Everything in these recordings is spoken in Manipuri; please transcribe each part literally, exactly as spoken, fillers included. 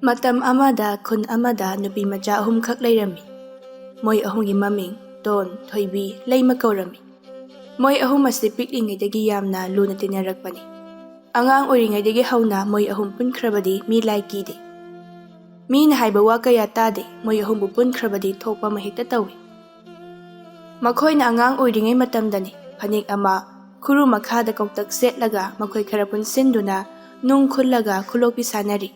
ꯃꯇꯝ ꯑꯃꯗ ꯈꯨꯟ ꯑꯃꯗ ꯅꯨꯄꯤ ꯃꯆꯥ ꯑꯍꯨꯝꯈꯛ ꯂꯩꯔꯝꯃꯤ꯫ ꯃꯣꯏ ꯑꯍꯨꯝꯒꯤ ꯃꯃꯤꯡ ꯇꯣꯟ, ꯊꯣꯏꯕꯤ, ꯂꯩꯃ ꯀꯧꯔꯝꯃꯤ꯫ ꯃꯣꯏ ꯑꯍꯨꯝ ꯑꯁꯤ ꯄꯤꯛꯂꯤꯉꯩꯗꯒꯤ ꯌꯥꯝꯅ ꯂꯨꯅ ꯇꯤꯟꯅꯔꯛꯄꯅꯤ꯫ ꯑꯉꯥꯡ ꯑꯣꯏꯔꯤꯉꯩꯗꯒꯤ ꯍꯧꯅ ꯃꯣꯏ ꯑꯍꯨꯝ ꯄꯨꯟꯈ꯭ꯔꯕꯗꯤ ꯃꯤ ꯂꯥꯏ ꯀꯤꯗꯦ꯫ ꯃꯤꯅ ꯍꯥꯏꯕ ꯋꯥ ꯀꯌꯥ ꯇꯥꯗꯦ, ꯃꯣꯏ ꯑꯍꯨꯝꯕꯨ ꯄꯨꯟꯈ꯭ꯔꯕꯗꯤ ꯊꯣꯛꯄ ꯑꯃ ꯍꯦꯛꯇ ꯇꯧꯏ꯫ ꯃꯈꯣꯏꯅ ꯑꯉꯥꯡ ꯑꯣꯏꯔꯤꯉꯩ ꯃꯇꯝꯗꯅꯤ, ꯐꯅꯦꯛ ꯑꯃ ꯈꯨꯔꯨ ꯃꯈꯥꯗ ꯀꯧꯇꯛ ꯁꯦꯠꯂꯒ ꯃꯈꯣꯏ ꯈꯔ ꯄꯨꯟꯁꯤꯟꯗꯨꯅ ꯅꯨꯡ ꯈꯨꯜꯂꯒ ꯈꯨꯂꯣꯛꯄꯤ ꯁꯥꯟꯅꯔꯤ꯫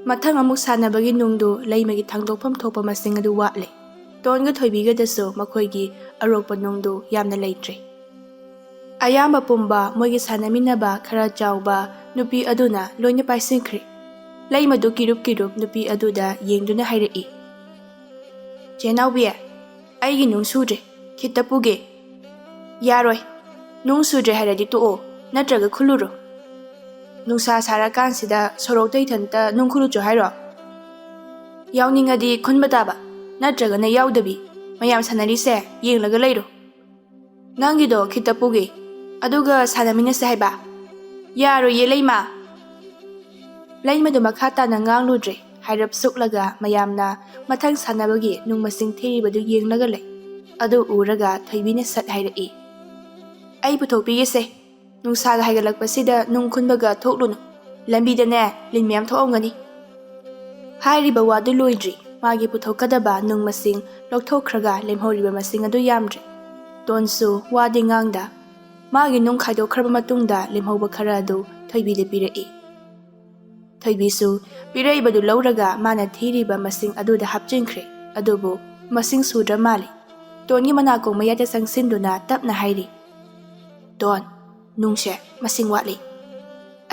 ꯃꯊꯪ ꯑꯃꯨꯛ ꯁꯥꯟꯅꯕꯒꯤ ꯅꯨꯡꯗꯨ ꯂꯩꯃꯒꯤ ꯊꯥꯡꯗꯣꯛꯐꯝ ꯊꯣꯛꯄ ꯃꯁꯤꯡ ꯑꯗꯨ ꯋꯥꯠꯂꯦ꯫ ꯇꯣꯟꯒ ꯊꯣꯏꯕꯤꯒꯗꯁꯨ ꯃꯈꯣꯏꯒꯤ ꯑꯔꯣꯛꯄ ꯅꯨꯡꯗꯨ ꯌꯥꯝꯅ ꯂꯩꯇ꯭ꯔꯦ꯫ ꯑꯌꯥꯝꯕ ꯄꯨꯝꯕ ꯃꯣꯏꯒꯤ ꯁꯥꯟꯅꯃꯤꯟꯅꯕ ꯈꯔ ꯆꯥꯎꯕ ꯅꯨꯄꯤ ꯑꯗꯨꯅ ꯂꯣꯏꯅ ꯄꯥꯏꯁꯤꯟꯈ꯭ꯔꯦ꯫ ꯂꯩꯃꯗꯨ ꯀꯤꯔꯨꯞ ꯀꯤꯔꯨꯞ ꯅꯨꯄꯤ ꯑꯗꯨꯗ ꯌꯦꯡꯗꯨꯅ ꯍꯥꯏꯔꯛꯏ, "ꯆꯦ ꯅꯥꯎꯕꯤ, ꯑꯩꯒꯤ ꯅꯨꯡ ꯁꯨꯗ꯭ꯔꯦ, ꯈꯤꯠꯇ ꯄꯨꯒꯦ꯫" "ꯌꯥꯔꯣꯏ, ꯅꯨꯡ ꯁꯨꯗ꯭ꯔꯦ ꯍꯥꯏꯔꯗꯤ ꯇꯣꯛꯑꯣ, ꯅꯠꯇ꯭ꯔꯒ ꯈꯨꯜꯂꯨꯔꯣ꯫ ꯅꯨꯡꯁꯥ ꯁꯥꯔꯀꯥꯟꯁꯤꯗ ꯁꯣꯔꯣꯛꯇ ꯏꯊꯟꯇ ꯅꯨꯡ ꯈꯨꯜꯂꯨꯆꯣ ꯍꯥꯏꯔꯣ? ꯌꯥꯎꯅꯤꯡꯉꯗꯤ ꯈꯨꯟꯕ ꯇꯥꯕ, ꯅꯠꯇ꯭ꯔꯒꯅ ꯌꯥꯎꯗꯕꯤ, ꯃꯌꯥꯝ ꯁꯥꯟꯅꯔꯤꯁꯦ ꯌꯦꯡꯂꯒ ꯂꯩꯔꯣ꯫ ꯅꯪꯒꯤꯗꯣ ꯈꯤꯠꯇ ꯄꯨꯒꯦ, ꯑꯗꯨꯒ ꯁꯥꯟꯅꯃꯤꯟꯅꯁꯦ ꯍꯥꯏꯕ꯫ ꯌꯥꯔꯣꯏꯌꯦ ꯂꯩꯃ꯫" ꯂꯩꯃꯗꯨ ꯃꯈꯥ ꯇꯥꯅ ꯉꯥꯡꯂꯨꯗ꯭ꯔꯦ꯫ ꯍꯥꯏꯔꯞ ꯁꯨꯛꯂꯒ ꯃꯌꯥꯝꯅ ꯃꯊꯪ ꯁꯥꯟꯅꯕꯒꯤ ꯅꯨꯡ ꯃꯁꯤꯡ ꯊꯤꯔꯤꯕꯗꯨ ꯌꯦꯡꯂꯒ ꯂꯩ꯫ ꯑꯗꯨ ꯎꯔꯒ ꯊꯣꯏꯕꯤꯅ ꯁꯠ ꯍꯥꯏꯔꯛꯏ, "ꯑꯩ ꯄꯨꯊꯣꯛꯄꯤꯒꯦꯁꯦ꯫ ꯅꯨꯡꯁꯥꯒ ꯍꯥꯏꯒꯠꯂꯛꯄꯁꯤꯗ ꯅꯨꯡ ꯈꯨꯟꯕꯒ ꯊꯣꯛꯂꯨꯅꯨ꯫ ꯂꯝꯕꯤꯗꯅꯦ ꯂꯤꯟ ꯃꯌꯥꯝ ꯊꯣꯛꯑꯝꯒꯅꯤ꯫" ꯍꯥꯏꯔꯤꯕ ꯋꯥꯗꯨ ꯂꯣꯏꯗ꯭ꯔꯤ, ꯃꯥꯒꯤ ꯄꯨꯊꯣꯛꯀꯗꯕ ꯅꯨꯡ ꯃꯁꯤꯡ ꯂꯧꯊꯣꯛꯈ꯭ꯔꯒ ꯂꯦꯝꯍꯧꯔꯤꯕ ꯃꯁꯤꯡ ꯑꯗꯨ ꯌꯥꯝꯗ꯭ꯔꯦ꯫ ꯇꯣꯟꯁꯨ ꯋꯥꯗꯤ ꯉꯥꯡꯗ ꯃꯥꯒꯤ ꯅꯨꯡ ꯈꯥꯏꯗꯣꯛꯈ꯭ꯔꯕ ꯃꯇꯨꯡꯗ ꯂꯦꯝꯍꯧꯕ ꯈꯔ ꯑꯗꯨ ꯊꯣꯏꯕꯤꯗ ꯄꯤꯔꯛꯏ꯫ ꯊꯣꯏꯕꯤꯁꯨ ꯄꯤꯔꯛꯏꯕꯗꯨ ꯂꯧꯔꯒ ꯃꯥꯅ ꯊꯤꯔꯤꯕ ꯃꯁꯤꯡ ꯑꯗꯨꯗ ꯍꯥꯞꯆꯤꯟꯈ꯭ꯔꯦ꯫ ꯑꯗꯨꯕꯨ ꯃꯁꯤꯡ ꯁꯨꯗ꯭ꯔ ꯃꯥꯜꯂꯤ꯫ ꯇꯣꯟꯒꯤ ꯃꯅꯥꯀꯣꯡ ꯃꯌꯥꯗ ꯆꯪꯁꯤꯟꯗꯨꯅ ꯇꯞꯅ ꯍꯥꯏꯔꯤ, "ꯇꯣꯟ, ꯅꯨꯡꯁꯦ ꯃꯁꯤꯡ ꯋꯥꯠꯂꯤ꯫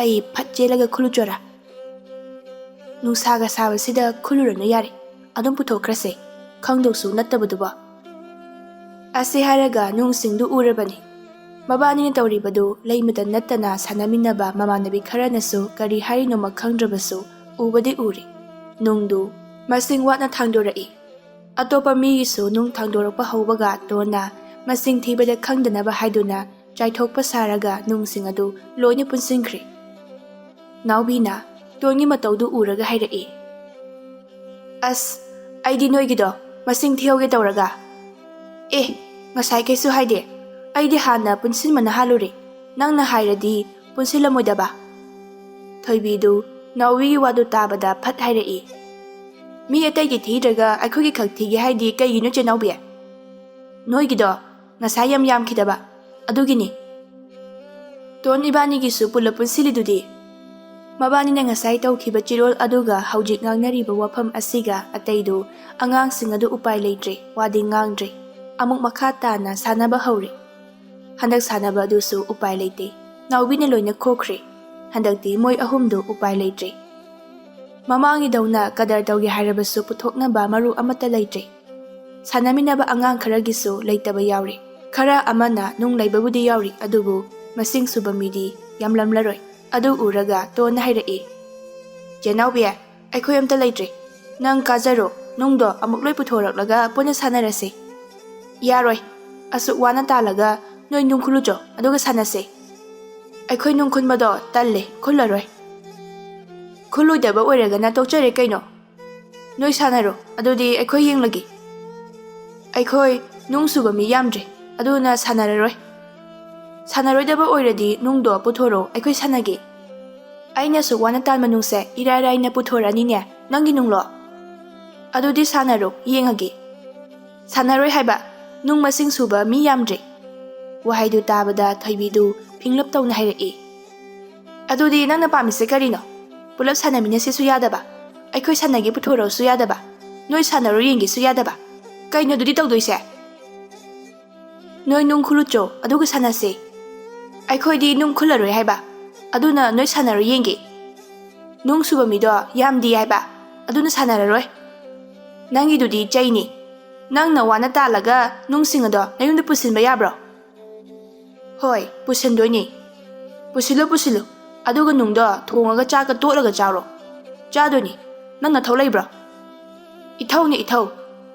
ꯑꯩ ꯐꯠ ꯆꯦꯜꯂꯒ ꯈꯨꯜꯂꯨꯆꯣꯔꯥ?" "ꯅꯨꯡꯁꯥꯒ ꯁꯥꯕꯁꯤꯗ ꯈꯨꯜꯂꯨꯔꯅꯨ ꯌꯥꯔꯦ, ꯑꯗꯨꯝ ꯄꯨꯊꯣꯛꯈ꯭ꯔꯁꯦ, ꯈꯪꯗꯧꯁꯨ ꯅꯠꯇꯕꯗꯨꯕꯣ꯫" ꯑꯁꯤ ꯍꯥꯏꯔꯒ ꯅꯨꯡꯁꯤꯡꯗꯨ ꯎꯔꯕꯅꯤ꯫ ꯃꯕꯥꯅꯤꯅ ꯇꯧꯔꯤꯕꯗꯨ ꯂꯩꯃꯗ ꯅꯠꯇꯅ ꯁꯥꯟꯅꯃꯤꯟꯅꯕ ꯃꯃꯥꯟꯅꯕꯤ ꯈꯔꯅꯁꯨ ꯀꯔꯤ ꯍꯥꯏꯔꯤꯅꯣꯃꯛ ꯈꯪꯗ꯭ꯔꯕꯁꯨ ꯎꯕꯗꯤ ꯎꯔꯤ꯫ ꯅꯨꯡꯗꯨ ꯃꯁꯤꯡ ꯋꯥꯠꯅ ꯊꯥꯡꯗꯣꯔꯛꯏ꯫ ꯑꯇꯣꯞꯄ ꯃꯤꯒꯤꯁꯨ ꯅꯨꯡ ꯊꯥꯡꯗꯣꯔꯛꯄ ꯍꯧꯕꯒ ꯇꯣꯟꯅ ꯃꯁꯤꯡ ꯊꯤꯕꯗ ꯈꯪꯗꯅꯕ ꯍꯥꯏꯗꯨꯅ ꯆꯥꯏꯊꯣꯛꯄ ꯁꯥꯔꯒ ꯅꯨꯡꯁꯤꯡ ꯑꯗꯨ ꯂꯣꯏꯅ ꯄꯨꯟꯁꯤꯟꯈ꯭ꯔꯦ꯫ ꯅꯥꯎꯕꯤꯅ, ꯇꯣꯟꯒꯤ ꯃꯇꯧꯗꯨ ꯎꯔꯒ ꯍꯥꯏꯔꯛꯏ, "ꯑꯁ, ꯑꯩꯗꯤ ꯅꯣꯏꯒꯤꯗꯣ ꯃꯁꯤꯡ ꯊꯤꯍꯧꯒꯦ ꯇꯧꯔꯒ꯫ ꯑꯦ, ꯉꯁꯥꯏ ꯀꯩꯁꯨ ꯍꯥꯏꯗꯦ꯫ ꯑꯩꯗꯤ ꯍꯥꯟꯅ ꯄꯨꯟꯁꯤꯟꯕꯅ ꯍꯥꯜꯂꯨꯔꯦ꯫ ꯅꯪꯅ ꯍꯥꯏꯔꯗꯤ ꯄꯨꯟꯁꯤꯜꯂꯝꯃꯣꯏꯗꯕ?" ꯊꯣꯏꯕꯤꯗꯨ ꯅꯥꯎꯕꯤꯒꯤ ꯋꯥꯗꯨ ꯇꯥꯕꯗ ꯐꯠ ꯍꯥꯏꯔꯛꯏ, "ꯃꯤ ꯑꯇꯩꯒꯤ ꯊꯤꯗ꯭ꯔꯒ ꯑꯩꯈꯣꯏꯒꯤ ꯈꯛ ꯊꯤꯒꯦ ꯍꯥꯏꯗꯤ ꯀꯩꯒꯤꯅꯣ, ꯆꯦ ꯅꯥꯎꯕꯤ? ꯅꯣꯏꯒꯤꯗꯣ ꯉꯁꯥꯏ ꯌꯥꯝ ꯌꯥꯝꯈꯤꯗꯕ, ꯑꯗꯨꯒꯤꯅꯤ꯫ ꯇꯣꯟ ꯏꯕꯥꯅꯤꯒꯤꯁꯨ ꯄꯨꯂꯞ ꯄꯨꯟꯁꯤꯜꯂꯤꯗꯨꯗꯤ?" ꯃꯕꯥꯅꯤꯅ ꯉꯁꯥꯏ ꯇꯧꯈꯤꯕ ꯆꯤꯔꯣꯜ ꯑꯗꯨꯒ ꯍꯧꯖꯤꯛ ꯉꯥꯡꯅꯔꯤꯕ ꯋꯥꯐꯝ ꯑꯁꯤꯒ ꯑꯇꯩꯗꯨ, ꯑꯉꯥꯡꯁꯤꯡ ꯑꯗꯨ ꯎꯄꯥꯏ ꯂꯩꯇ꯭ꯔꯦ, ꯋꯥꯗꯤ ꯉꯥꯡꯗ꯭ꯔꯦ꯫ ꯑꯃꯨꯛ ꯃꯈꯥ ꯇꯥꯅ ꯁꯥꯟꯅꯕ ꯍꯧꯔꯦ꯫ ꯍꯟꯗꯛ ꯁꯥꯟꯅꯕ ꯑꯗꯨꯁꯨ ꯎꯄꯥꯏ ꯂꯩꯇꯦ꯫ ꯅꯥꯎꯕꯤꯅ ꯂꯣꯏꯅ ꯈꯣꯛꯈ꯭ꯔꯦ꯫ ꯍꯟꯗꯛꯇꯤ ꯃꯣꯏ ꯑꯍꯨꯝꯗꯨ ꯎꯄꯥꯏ ꯂꯩꯇ꯭ꯔꯦ꯫ ꯃꯃꯥꯡꯒꯤꯗꯧꯅ ꯀꯗꯔ ꯇꯧꯒꯦ ꯍꯥꯏꯔꯕꯁꯨ ꯄꯨꯊꯣꯛꯅꯕ ꯃꯔꯨ ꯑꯃꯠꯇ ꯂꯩꯇ꯭ꯔꯦ꯫ ꯁꯥꯟꯅꯃꯤꯟꯅꯕ ꯑꯉꯥꯡ ꯈꯔꯒꯤꯁꯨ ꯂꯩꯇꯕ ꯌꯥꯎꯔꯤ꯫ ꯈꯔ ꯑꯃꯅ ꯅꯨꯡ ꯂꯩꯕꯕꯨꯗꯤ ꯌꯥꯎꯔꯤ, ꯑꯗꯨꯕꯨ ꯃꯁꯤꯡ ꯁꯨꯕ ꯃꯤꯗꯤ ꯌꯥꯝꯂꯝꯂꯔꯣꯏ꯫ ꯑꯗꯨ ꯎꯔꯒ ꯇꯣꯟꯅ ꯍꯥꯏꯔꯛꯏ, "ꯆꯦ ꯅꯥꯎꯕꯤ, ꯑꯩꯈꯣꯏ ꯑꯝꯇ ꯂꯩꯇ꯭ꯔꯦ꯫ ꯅꯪ ꯀꯥꯖꯔꯣ, ꯅꯨꯡꯗꯣ ꯑꯃꯨꯛ ꯂꯣꯏ ꯄꯨꯊꯣꯔꯛꯂꯒ ꯄꯨꯟꯅ ꯁꯥꯟꯅꯔꯁꯤ꯫" "ꯌꯥꯔꯣꯏ, ꯑꯁꯨꯛ ꯋꯥꯅ ꯇꯥꯜꯂꯒ ꯅꯣꯏ ꯅꯨꯡ ꯈꯨꯜꯂꯨꯆꯣ, ꯑꯗꯨꯒ ꯁꯥꯟꯅꯁꯦ꯫" "ꯑꯩꯈꯣꯏ ꯅꯨꯡ ꯈꯨꯟꯕꯗꯣ ꯇꯜꯂꯦ, ꯈꯨꯜꯂꯔꯣꯏ꯫" "ꯈꯨꯜꯂꯣꯏꯗꯕ ꯑꯣꯏꯔꯒꯅ ꯇꯣꯛꯆꯔꯦ ꯀꯩꯅꯣ꯫ ꯅꯣꯏ ꯁꯥꯟꯅꯔꯣ, ꯑꯗꯨꯗꯤ ꯑꯩꯈꯣꯏ ꯌꯦꯡꯂꯒꯦ꯫" "ꯑꯩꯈꯣꯏ ꯅꯨꯡ ꯁꯨꯕ ꯃꯤ ꯌꯥꯝꯗ꯭ꯔꯦ, ꯑꯗꯨꯅ ꯁꯥꯟꯅꯔꯔꯣꯏ꯫" "ꯁꯥꯟꯅꯔꯣꯏꯗꯕ ꯑꯣꯏꯔꯗꯤ ꯅꯨꯡꯗꯣ ꯄꯨꯊꯣꯔꯛꯑꯣ, ꯑꯩꯈꯣꯏ ꯁꯥꯟꯅꯒꯦ꯫" "ꯑꯩꯅ ꯑꯁꯨꯛ ꯋꯥꯅ ꯇꯥꯟꯕ ꯅꯨꯡꯁꯦ ꯏꯔꯥꯏ ꯂꯥꯏꯅ ꯄꯨꯊꯣꯔꯛꯑꯅꯤꯅꯦ, ꯅꯪꯒꯤ ꯅꯨꯡꯂꯣ?" "ꯑꯗꯨꯗꯤ ꯁꯥꯟꯅꯔꯣ, ꯌꯦꯡꯉꯒꯦ꯫" "ꯁꯥꯟꯅꯔꯣꯏ ꯍꯥꯏꯕ, ꯅꯨꯡ ꯃꯁꯤꯡ ꯁꯨꯕ ꯃꯤ ꯌꯥꯝꯗ꯭ꯔꯦ꯫" ꯋꯥꯍꯩꯗꯨ ꯇꯥꯕꯗ ꯊꯣꯏꯕꯤꯗꯨ ꯐꯤꯡꯂꯞ ꯇꯧꯅ ꯍꯥꯏꯔꯛꯏ, "ꯑꯗꯨꯗꯤ ꯅꯪꯅ ꯄꯥꯝꯃꯤꯁꯦ ꯀꯔꯤꯅꯣ? ꯄꯨꯂꯞ ꯁꯥꯟꯅꯃꯤꯟꯅꯁꯤꯁꯨ ꯌꯥꯗꯕ, ꯑꯩꯈꯣꯏ ꯁꯥꯟꯅꯒꯦ ꯄꯨꯊꯣꯔꯛꯎꯁꯨ ꯌꯥꯗꯕ, ꯅꯣꯏ ꯁꯥꯟꯅꯔꯣ ꯌꯦꯡꯒꯦꯁꯨ ꯌꯥꯗꯕ꯫ ꯀꯩꯅꯣ ꯑꯗꯨꯗꯤ ꯇꯧꯗꯣꯏꯁꯦ?" "ꯅꯣꯏ ꯅꯨꯡ ꯈꯨꯜꯂꯨꯆꯣ, ꯑꯗꯨꯒ ꯁꯥꯟꯅꯁꯦ꯫" "ꯑꯩꯈꯣꯏꯗꯤ ꯅꯨꯡ ꯈꯨꯜꯂꯔꯣꯏ ꯍꯥꯏꯕ, ꯑꯗꯨꯅ ꯅꯣꯏ ꯁꯥꯟꯅꯔꯣ ꯌꯦꯡꯒꯦ꯫" "ꯅꯨꯡ ꯁꯨꯕ ꯃꯤꯗꯣ ꯌꯥꯝꯗꯦ ꯍꯥꯏꯕ, ꯑꯗꯨꯅ ꯁꯥꯟꯅꯔꯔꯣꯏ꯫" "ꯅꯪꯒꯤꯗꯨꯗꯤ ꯆꯩꯅꯤ꯫ ꯅꯪꯅ ꯋꯥꯅ ꯇꯥꯜꯂꯒ ꯅꯨꯡꯁꯤꯡ ꯑꯗꯣ ꯅꯌꯨꯝꯗ ꯄꯨꯁꯤꯟꯕ ꯌꯥꯕ꯭ꯔꯣ?" "ꯍꯣꯏ, ꯄꯨꯁꯤꯟꯗꯣꯏꯅꯤ꯫" "ꯄꯨꯁꯤꯜꯂꯨ, ꯄꯨꯁꯤꯜꯂꯨ꯫ ꯑꯗꯨꯒ ꯅꯨꯡꯗꯣ ꯊꯣꯡꯉꯒ ꯆꯥꯛꯀ ꯇꯣꯠꯂꯒ ꯆꯥꯔꯣ꯫" "ꯆꯥꯗꯣꯏꯅꯤ꯫ ꯅꯪ ꯅꯊꯧ ꯂꯩꯕ꯭ꯔꯣ?" "ꯏꯊꯧꯅꯤ, ꯏꯊꯧ꯫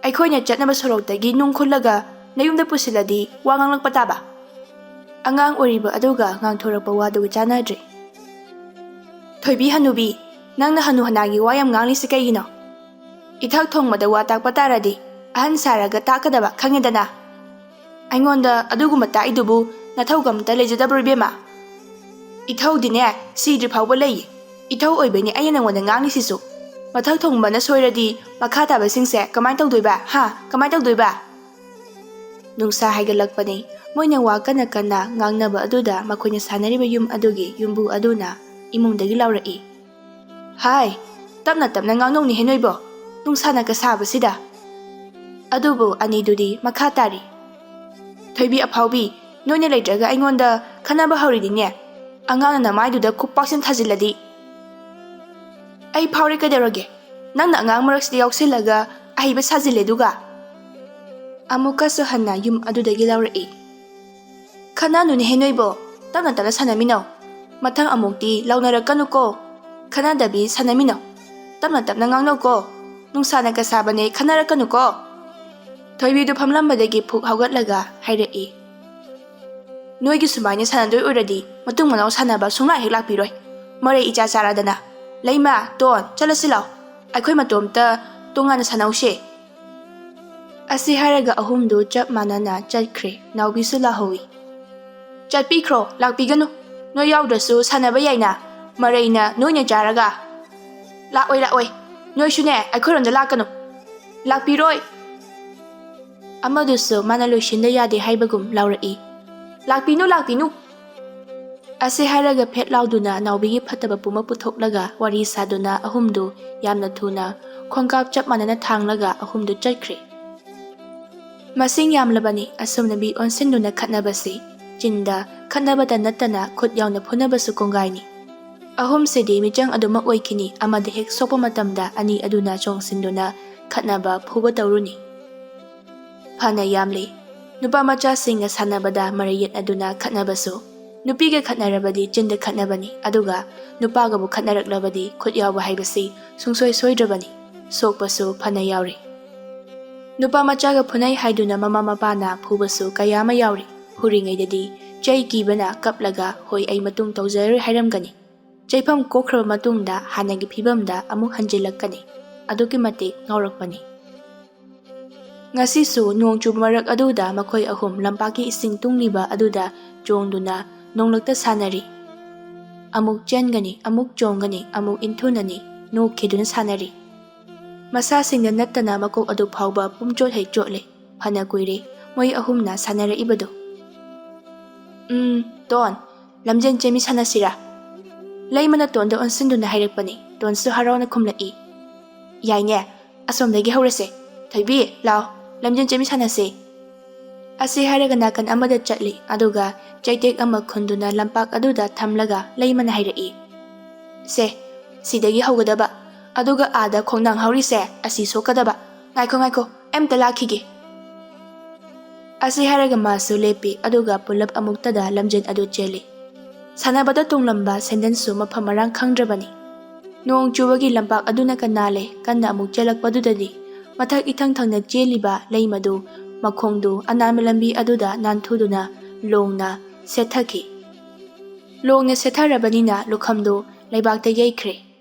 ꯑꯩꯈꯣꯏꯅ ꯆꯠꯅꯕ ꯁꯣꯔꯣꯛꯇꯒꯤ ꯅꯨꯡ ꯈꯨꯜꯂꯒ ꯅꯌꯨꯝꯗ ꯄꯨꯁꯤꯜꯂꯗꯤ ꯋꯥ ꯉꯥꯡꯂꯛꯄ ꯇꯥꯕ?" ꯑꯉꯥꯡ ꯑꯣꯏꯔꯤꯕ ꯑꯗꯨꯒ ꯉꯥꯡꯊꯣꯔꯛꯄ ꯋꯥꯗꯨꯒ ꯆꯥꯟꯅꯗ꯭ꯔꯦ꯫ "ꯊꯣꯏꯕꯤ ꯍꯅꯨꯕꯤ, ꯅꯪꯅ ꯍꯅꯨ ꯍꯅꯥꯒꯤ ꯋꯥ ꯌꯥꯝ ꯉꯥꯡꯂꯤꯁꯤ ꯀꯩꯒꯤꯅꯣ? ꯏꯊꯛ ꯊꯣꯡꯕꯗ ꯋꯥ ꯇꯥꯛꯄ ꯇꯥꯔꯗꯤ ꯑꯍꯟ ꯁꯥꯔꯒ ꯇꯥꯛꯀꯗꯕ ꯈꯪꯉꯦꯗꯅ꯫ ꯑꯩꯉꯣꯟꯗ ꯑꯗꯨꯒꯨꯝꯕ ꯇꯥꯛꯏꯗꯨꯕꯨ ꯅꯊꯧꯒ ꯑꯝꯇ ꯂꯩꯖꯗꯕ꯭ꯔꯣ ꯏꯕꯦꯝꯃ? ꯏꯊꯧꯗꯤꯅꯦ, ꯁꯤꯗ꯭ꯔꯤ ꯐꯥꯎꯕ ꯂꯩꯌꯦ꯫ ꯏꯊꯧ ꯑꯣꯏꯕꯩꯅꯦ ꯑꯩꯅ ꯅꯉꯣꯟꯗ ꯉꯥꯡꯂꯤꯁꯤꯁꯨ꯫ ꯃꯊꯛ ꯊꯣꯡꯕꯅ ꯁꯣꯏꯔꯗꯤ ꯃꯈꯥ ꯇꯥꯕꯁꯤꯡꯁꯦ ꯀꯃꯥꯏꯅ ꯇꯧꯗꯣꯏꯕ? ꯍꯥ? ꯀꯃꯥꯏꯅ ꯇꯧꯗꯣꯏꯕ? ꯅꯨꯡꯁꯥ ꯍꯥꯏꯒꯠꯂꯛꯄꯅꯤ꯫ ꯃꯣꯏꯅ ꯋꯥ ꯀꯟꯅ ꯀꯟꯅ ꯉꯥꯡꯅꯕ ꯑꯗꯨꯗ ꯃꯈꯣꯏꯅ ꯁꯥꯟꯅꯔꯤꯕ ꯌꯨꯝ ꯑꯗꯨꯒꯤ ꯌꯨꯝꯕꯨ ꯑꯗꯨꯅ ꯏꯃꯨꯡꯗꯒꯤ ꯂꯥꯎꯔꯛꯏ, "ꯍꯥꯏ, ꯇꯞꯅ ꯇꯞꯅ ꯉꯥꯡꯅꯧꯅꯦꯍꯦ ꯅꯣꯏꯕꯣ, ꯅꯨꯡꯁꯥꯅꯒ ꯁꯥꯕꯁꯤꯗ!" ꯑꯗꯨꯕꯨ ꯑꯅꯤꯗꯨꯗꯤ ꯃꯈꯥ ꯇꯥꯔꯤ, "ꯊꯣꯏꯕꯤ ꯑꯐꯥꯎꯕꯤ, ꯅꯣꯏꯅ ꯂꯩꯇ꯭ꯔꯒ ꯑꯩꯉꯣꯟꯗ ꯈꯟꯅꯕ ꯍꯧꯔꯤꯗꯤꯅꯦ, ꯑꯉꯥꯡꯅ ꯅꯃꯥꯏꯗꯨꯗ ꯈꯨꯄꯥꯛꯁꯤꯅ ꯊꯥꯖꯤꯜꯂꯗꯤ!" "ꯑꯩ ꯐꯥꯎꯔꯦ ꯀꯩꯗꯧꯔꯒꯦ? ꯅꯪꯅ ꯑꯉꯥꯡ ꯃꯔꯛꯁꯤꯗ ꯌꯥꯎꯁꯤꯜꯂꯒ ꯑꯍꯩꯕ ꯁꯥꯖꯤꯜꯂꯦ ꯑꯗꯨꯒ!" ꯑꯃꯨꯛꯀꯁꯨ ꯍꯟꯅ ꯌꯨꯝ ꯑꯗꯨꯗꯒꯤ ꯂꯥꯎꯔꯛꯏ, "ꯈꯟꯅꯅꯨꯅꯦꯍꯦ ꯅꯣꯏꯕꯣ, ꯇꯞꯅ ꯇꯞꯅ ꯁꯥꯟꯅꯃꯤꯟꯅꯧ꯫ ꯃꯊꯪ ꯑꯃꯨꯛꯇꯤ ꯂꯥꯎꯅꯔꯛꯀꯅꯨꯀꯣ꯫ ꯈꯟꯅꯗꯕꯤ ꯁꯥꯟꯅꯃꯤꯟꯅꯧ꯫ ꯇꯞꯅ ꯇꯞꯅ ꯉꯥꯡꯅꯧꯀꯣ꯫ ꯅꯨꯡꯁꯥꯅꯒ ꯁꯥꯕꯅꯦ, ꯈꯟꯅꯔꯛꯀꯅꯨꯀꯣ!" ꯊꯣꯏꯕꯤꯗꯨ ꯐꯝꯂꯝꯕꯗꯒꯤ ꯐꯨꯛ ꯍꯧꯒꯠꯂꯒ ꯍꯥꯏꯔꯛꯏ, "ꯅꯣꯏꯒꯤ ꯁꯨꯃꯥꯏꯅ ꯁꯥꯟꯅꯗꯣꯏ ꯑꯣꯏꯔꯗꯤ ꯃꯇꯨꯡ ꯃꯅꯥꯎ ꯁꯥꯟꯅꯕ ꯁꯨꯡꯂꯥꯛ ꯍꯦꯛ ꯂꯥꯛꯄꯤꯔꯣꯏ꯫ ꯃꯔꯩ ꯏꯆꯥ ꯆꯥꯔꯗꯅ꯫ ꯂꯩꯃ, ꯇꯣꯟ, ꯆꯠꯂꯁꯤ ꯂꯥꯎ꯫ ꯑꯩꯈꯣꯏ ꯃꯇꯣꯝꯇ ꯇꯣꯉꯥꯟꯅ ꯁꯥꯟꯅꯧꯁꯦ꯫" ꯑꯁꯤ ꯍꯥꯏꯔꯒ ꯑꯍꯨꯝꯗꯨ ꯆꯞ ꯃꯥꯟꯅꯅ ꯆꯠꯈ꯭ꯔꯦ꯫ ꯅꯥꯎꯕꯤꯁꯨ ꯂꯥꯍꯧꯏ꯫ "ꯆꯠꯄꯤꯈ꯭ꯔꯣ, ꯂꯥꯛꯄꯤꯒꯅꯨ꯫ ꯅꯣꯏ ꯌꯥꯎꯗ꯭ꯔꯁꯨ ꯁꯥꯟꯅꯕ ꯌꯥꯏꯅ꯫ ꯃꯔꯩꯅ ꯅꯣꯏꯅ ꯆꯥꯔꯒ꯫ ꯂꯥꯛꯑꯣꯏ, ꯂꯥꯛꯑꯣꯏ꯫ ꯅꯣꯏꯁꯨꯅꯦ, ꯑꯩꯈꯣꯏꯔꯣꯝꯗ ꯂꯥꯛꯀꯅꯨ꯫ ꯂꯥꯛꯄꯤꯔꯣꯏ!" ꯑꯃꯗꯨꯁꯨ ꯃꯥꯅ ꯂꯣꯏꯁꯤꯟꯗ ꯌꯥꯗꯦ ꯍꯥꯏꯕꯒꯨꯝ ꯂꯥꯎꯔꯛꯏ, "ꯂꯥꯛꯄꯤꯅꯨ, ꯂꯥꯛꯄꯤꯅꯨ!" ꯑꯁꯤ ꯍꯥꯏꯔꯒ ꯐꯦꯠ ꯂꯥꯎꯗꯨꯅ ꯅꯥꯎꯕꯤꯒꯤ ꯐꯠꯇꯕ ꯄꯨꯝꯕ ꯄꯨꯊꯣꯛꯂꯒ ꯋꯥꯔꯤ ꯁꯥꯗꯨꯅ ꯑꯍꯨꯝꯗꯨ ꯌꯥꯝꯅ ꯊꯨꯅ ꯈꯣꯡꯀꯥꯞ ꯆꯞ ꯃꯥꯟꯅꯅ ꯊꯥꯡꯂꯒ ꯑꯍꯨꯝꯗꯨ ꯆꯠꯈ꯭ꯔꯦ꯫ ꯃꯁꯤꯡ ꯌꯥꯝꯂꯕꯅꯤ ꯑꯁꯨꯝꯅ ꯃꯤ ꯑꯣꯟꯁꯤꯟꯗꯨꯅ ꯈꯠꯅꯕꯁꯤ꯫ ꯆꯤꯟꯗ ꯈꯠꯅꯕꯇ ꯅꯠꯇꯅ ꯈꯨꯠ ꯌꯥꯎꯅ ꯐꯨꯅꯕꯁꯨ ꯀꯣꯡꯒꯥꯏꯅꯤ꯫ ꯑꯍꯨꯝꯁꯤꯗꯤ ꯃꯤꯆꯪ ꯑꯗꯨꯃꯛ ꯑꯣꯏꯈꯤꯅꯤ, ꯑꯃꯗ ꯍꯦꯛ ꯁꯣꯛꯄ ꯃꯇꯝꯗ ꯑꯅꯤ ꯑꯗꯨꯅ ꯆꯣꯡꯁꯤꯟꯗꯨꯅ ꯈꯠꯅꯕ ꯐꯨꯕ ꯇꯧꯔꯨꯅꯤ꯫ ꯐꯅ ꯌꯥꯝꯂꯤ꯫ ꯅꯨꯄꯥ ꯃꯆꯥꯁꯤꯡꯅ ꯁꯥꯟꯅꯕꯗ ꯃꯔꯩ ꯌꯦꯠꯅꯗꯨꯅ ꯈꯠꯅꯕꯁꯨ꯫ ꯅꯨꯄꯤꯒ ꯈꯠꯅꯔꯕꯗꯤ ꯆꯤꯟꯗ ꯈꯠꯅꯕꯅꯤ, ꯑꯗꯨꯒ ꯅꯨꯄꯥꯒꯕꯨ ꯈꯠꯅꯔꯛꯂꯕꯗꯤ ꯈꯨꯠ ꯌꯥꯎꯕ ꯍꯥꯏꯕꯁꯤ ꯁꯨꯡꯁꯣꯏ ꯁꯣꯏꯗ꯭ꯔꯕꯅꯤ꯫ ꯁꯣꯛꯄꯁꯨ ꯐꯅ ꯌꯥꯎꯔꯤ꯫ ꯅꯨꯄꯥ ꯃꯆꯥꯒ ꯐꯨꯅꯩ ꯍꯥꯏꯗꯨꯅ ꯃꯃꯥ ꯃꯄꯥꯅ ꯐꯨꯕꯁꯨ ꯀꯌꯥ ꯑꯃ ꯌꯥꯎꯔꯤ꯫ ꯐꯨꯔꯤꯉꯩꯗꯗꯤ ꯆꯩ ꯀꯤꯕꯅ ꯀꯞꯂꯒ, "ꯍꯣꯏ, ꯑꯩ ꯃꯇꯨꯡ ꯇꯧꯖꯔꯔꯣꯏ" ꯍꯥꯏꯔꯝꯒꯅꯤ꯫ ꯆꯩꯐꯝ ꯀꯣꯛꯈ꯭ꯔꯕ ꯃꯇꯨꯡꯗ ꯍꯥꯟꯅꯒꯤ ꯐꯤꯕꯝꯗ ꯑꯃꯨꯛ ꯍꯟꯖꯤꯜꯂꯛꯀꯅꯤ꯫ ꯑꯗꯨꯛꯀꯤ ꯃꯇꯤꯛ ꯉꯥꯎꯔꯛꯄꯅꯤ꯫ ꯉꯁꯤꯁꯨ ꯅꯣꯡ ꯆꯨꯕ ꯃꯔꯛ ꯑꯗꯨꯗ ꯃꯈꯣꯏ ꯑꯍꯨꯝ ꯂꯝꯄꯥꯛꯀꯤ ꯏꯁꯤꯡ ꯇꯨꯡꯂꯤꯕ ꯑꯗꯨꯗ ꯆꯣꯡꯗꯨꯅ ꯅꯣꯡꯂꯛꯇ ꯁꯥꯟꯅꯔꯤ꯫ ꯑꯃꯨꯛ ꯆꯦꯟꯒꯅꯤ, ꯑꯃꯨꯛ ꯆꯣꯡꯒꯅꯤ, ꯑꯃꯨꯛ ꯏꯟꯊꯨꯅꯅꯤ, ꯅꯣꯛꯈꯤꯗꯨꯅ ꯁꯥꯟꯅꯔꯤ꯫ ꯃꯁꯥꯁꯤꯡꯗ ꯅꯠꯇꯅ ꯃꯀꯣꯛ ꯑꯗꯨ ꯐꯥꯎꯕ ꯄꯨꯝꯆꯣꯠ ꯍꯦꯛ ꯆꯣꯠꯂꯦ꯫ ꯐꯅ ꯀꯨꯏꯔꯦ ꯃꯣꯏ ꯑꯍꯨꯝꯅ ꯁꯥꯟꯅꯔꯛꯏꯕꯗꯨ꯫ "ꯎꯝ, ꯇꯣꯟ, ꯂꯝꯖꯦꯟ ꯆꯦꯟꯕꯤ ꯁꯥꯟꯅꯁꯤꯔꯥ?" ꯂꯩꯃꯅ ꯇꯣꯟꯗ ꯑꯣꯟꯁꯤꯟꯗꯨꯅ ꯍꯥꯏꯔꯛꯄꯅꯤ꯫ ꯇꯣꯟꯁꯨ ꯍꯔꯥꯎꯅ ꯈꯨꯝꯂꯛꯏ꯫ "ꯌꯥꯏꯅꯦ, ꯑꯁꯣꯝꯗꯒꯤ ꯍꯧꯔꯁꯦ꯫ ꯊꯣꯏꯕꯤ, ꯂꯥꯎ, ꯂꯝꯖꯦꯟ ꯆꯦꯟꯕꯤ ꯁꯥꯟꯅꯁꯦ꯫" ꯑꯁꯤ ꯍꯥꯏꯔꯒ ꯅꯥꯀꯟ ꯑꯃꯗ ꯆꯠꯂꯤ, ꯑꯗꯨꯒ ꯆꯩꯇꯦꯛ ꯑꯃ ꯈꯨꯟꯗꯨꯅ ꯂꯝꯄꯥꯛ ꯑꯗꯨꯗ ꯊꯝꯂꯒ ꯂꯩꯃꯅ ꯍꯥꯏꯔꯛꯏ꯫ "ꯁꯦ, ꯁꯤꯗꯒꯤ ꯍꯧꯒꯗꯕ, ꯑꯗꯨꯒ ꯑꯥꯗ ꯈꯣꯡꯅꯥꯡ ꯍꯧꯔꯤꯁꯦ ꯑꯁꯤ ꯁꯣꯛꯀꯗꯕ꯫ ꯉꯥꯏꯈꯣ, ꯉꯥꯏꯈꯣ, ꯑꯩ ꯑꯝꯇ ꯂꯥꯛꯈꯤꯒꯦ꯫" ꯑꯁꯤ ꯍꯥꯏꯔꯒ ꯃꯥꯁꯨ ꯂꯦꯞꯄꯤ, ꯑꯗꯨꯒ ꯄꯨꯂꯞ ꯑꯃꯨꯛꯇꯗ ꯂꯝꯖꯦꯟ ꯑꯗꯨ ꯆꯦꯜꯂꯤ꯫ ꯁꯥꯟꯅꯕꯗ ꯇꯣꯡꯂꯝꯕ ꯁꯦꯟꯗꯟꯁꯨ ꯃꯐꯝ ꯃꯔꯥꯡ ꯈꯪꯗ꯭ꯔꯕꯅꯤ꯫ ꯅꯣꯡ ꯆꯨꯕꯒꯤ ꯂꯝꯄꯥꯛ ꯑꯗꯨꯅ ꯀꯅꯥꯂꯦ ꯀꯟꯅ ꯑꯃꯨꯛ ꯆꯦꯜꯂꯛꯄꯗꯨꯗꯗꯤ ꯃꯊꯛ ꯏꯊꯪ ꯊꯪꯅ ꯆꯦꯜꯂꯤꯕ ꯂꯩꯃꯗꯨ ꯃꯈꯣꯡꯗꯨ ꯑꯅꯥꯟꯕ ꯂꯝꯕꯤ ꯑꯗꯨꯗ ꯅꯥꯟꯊꯨꯗꯨꯅ ꯂꯣꯡꯅ ꯁꯦꯠꯊꯈꯤ꯫ ꯂꯣꯡꯅ ꯁꯦꯠꯊꯔꯕꯅꯤꯅ ꯂꯨꯈꯝꯗꯨ ꯂꯩꯕꯥꯛꯇ ꯌꯩꯈ꯭ꯔꯦ꯫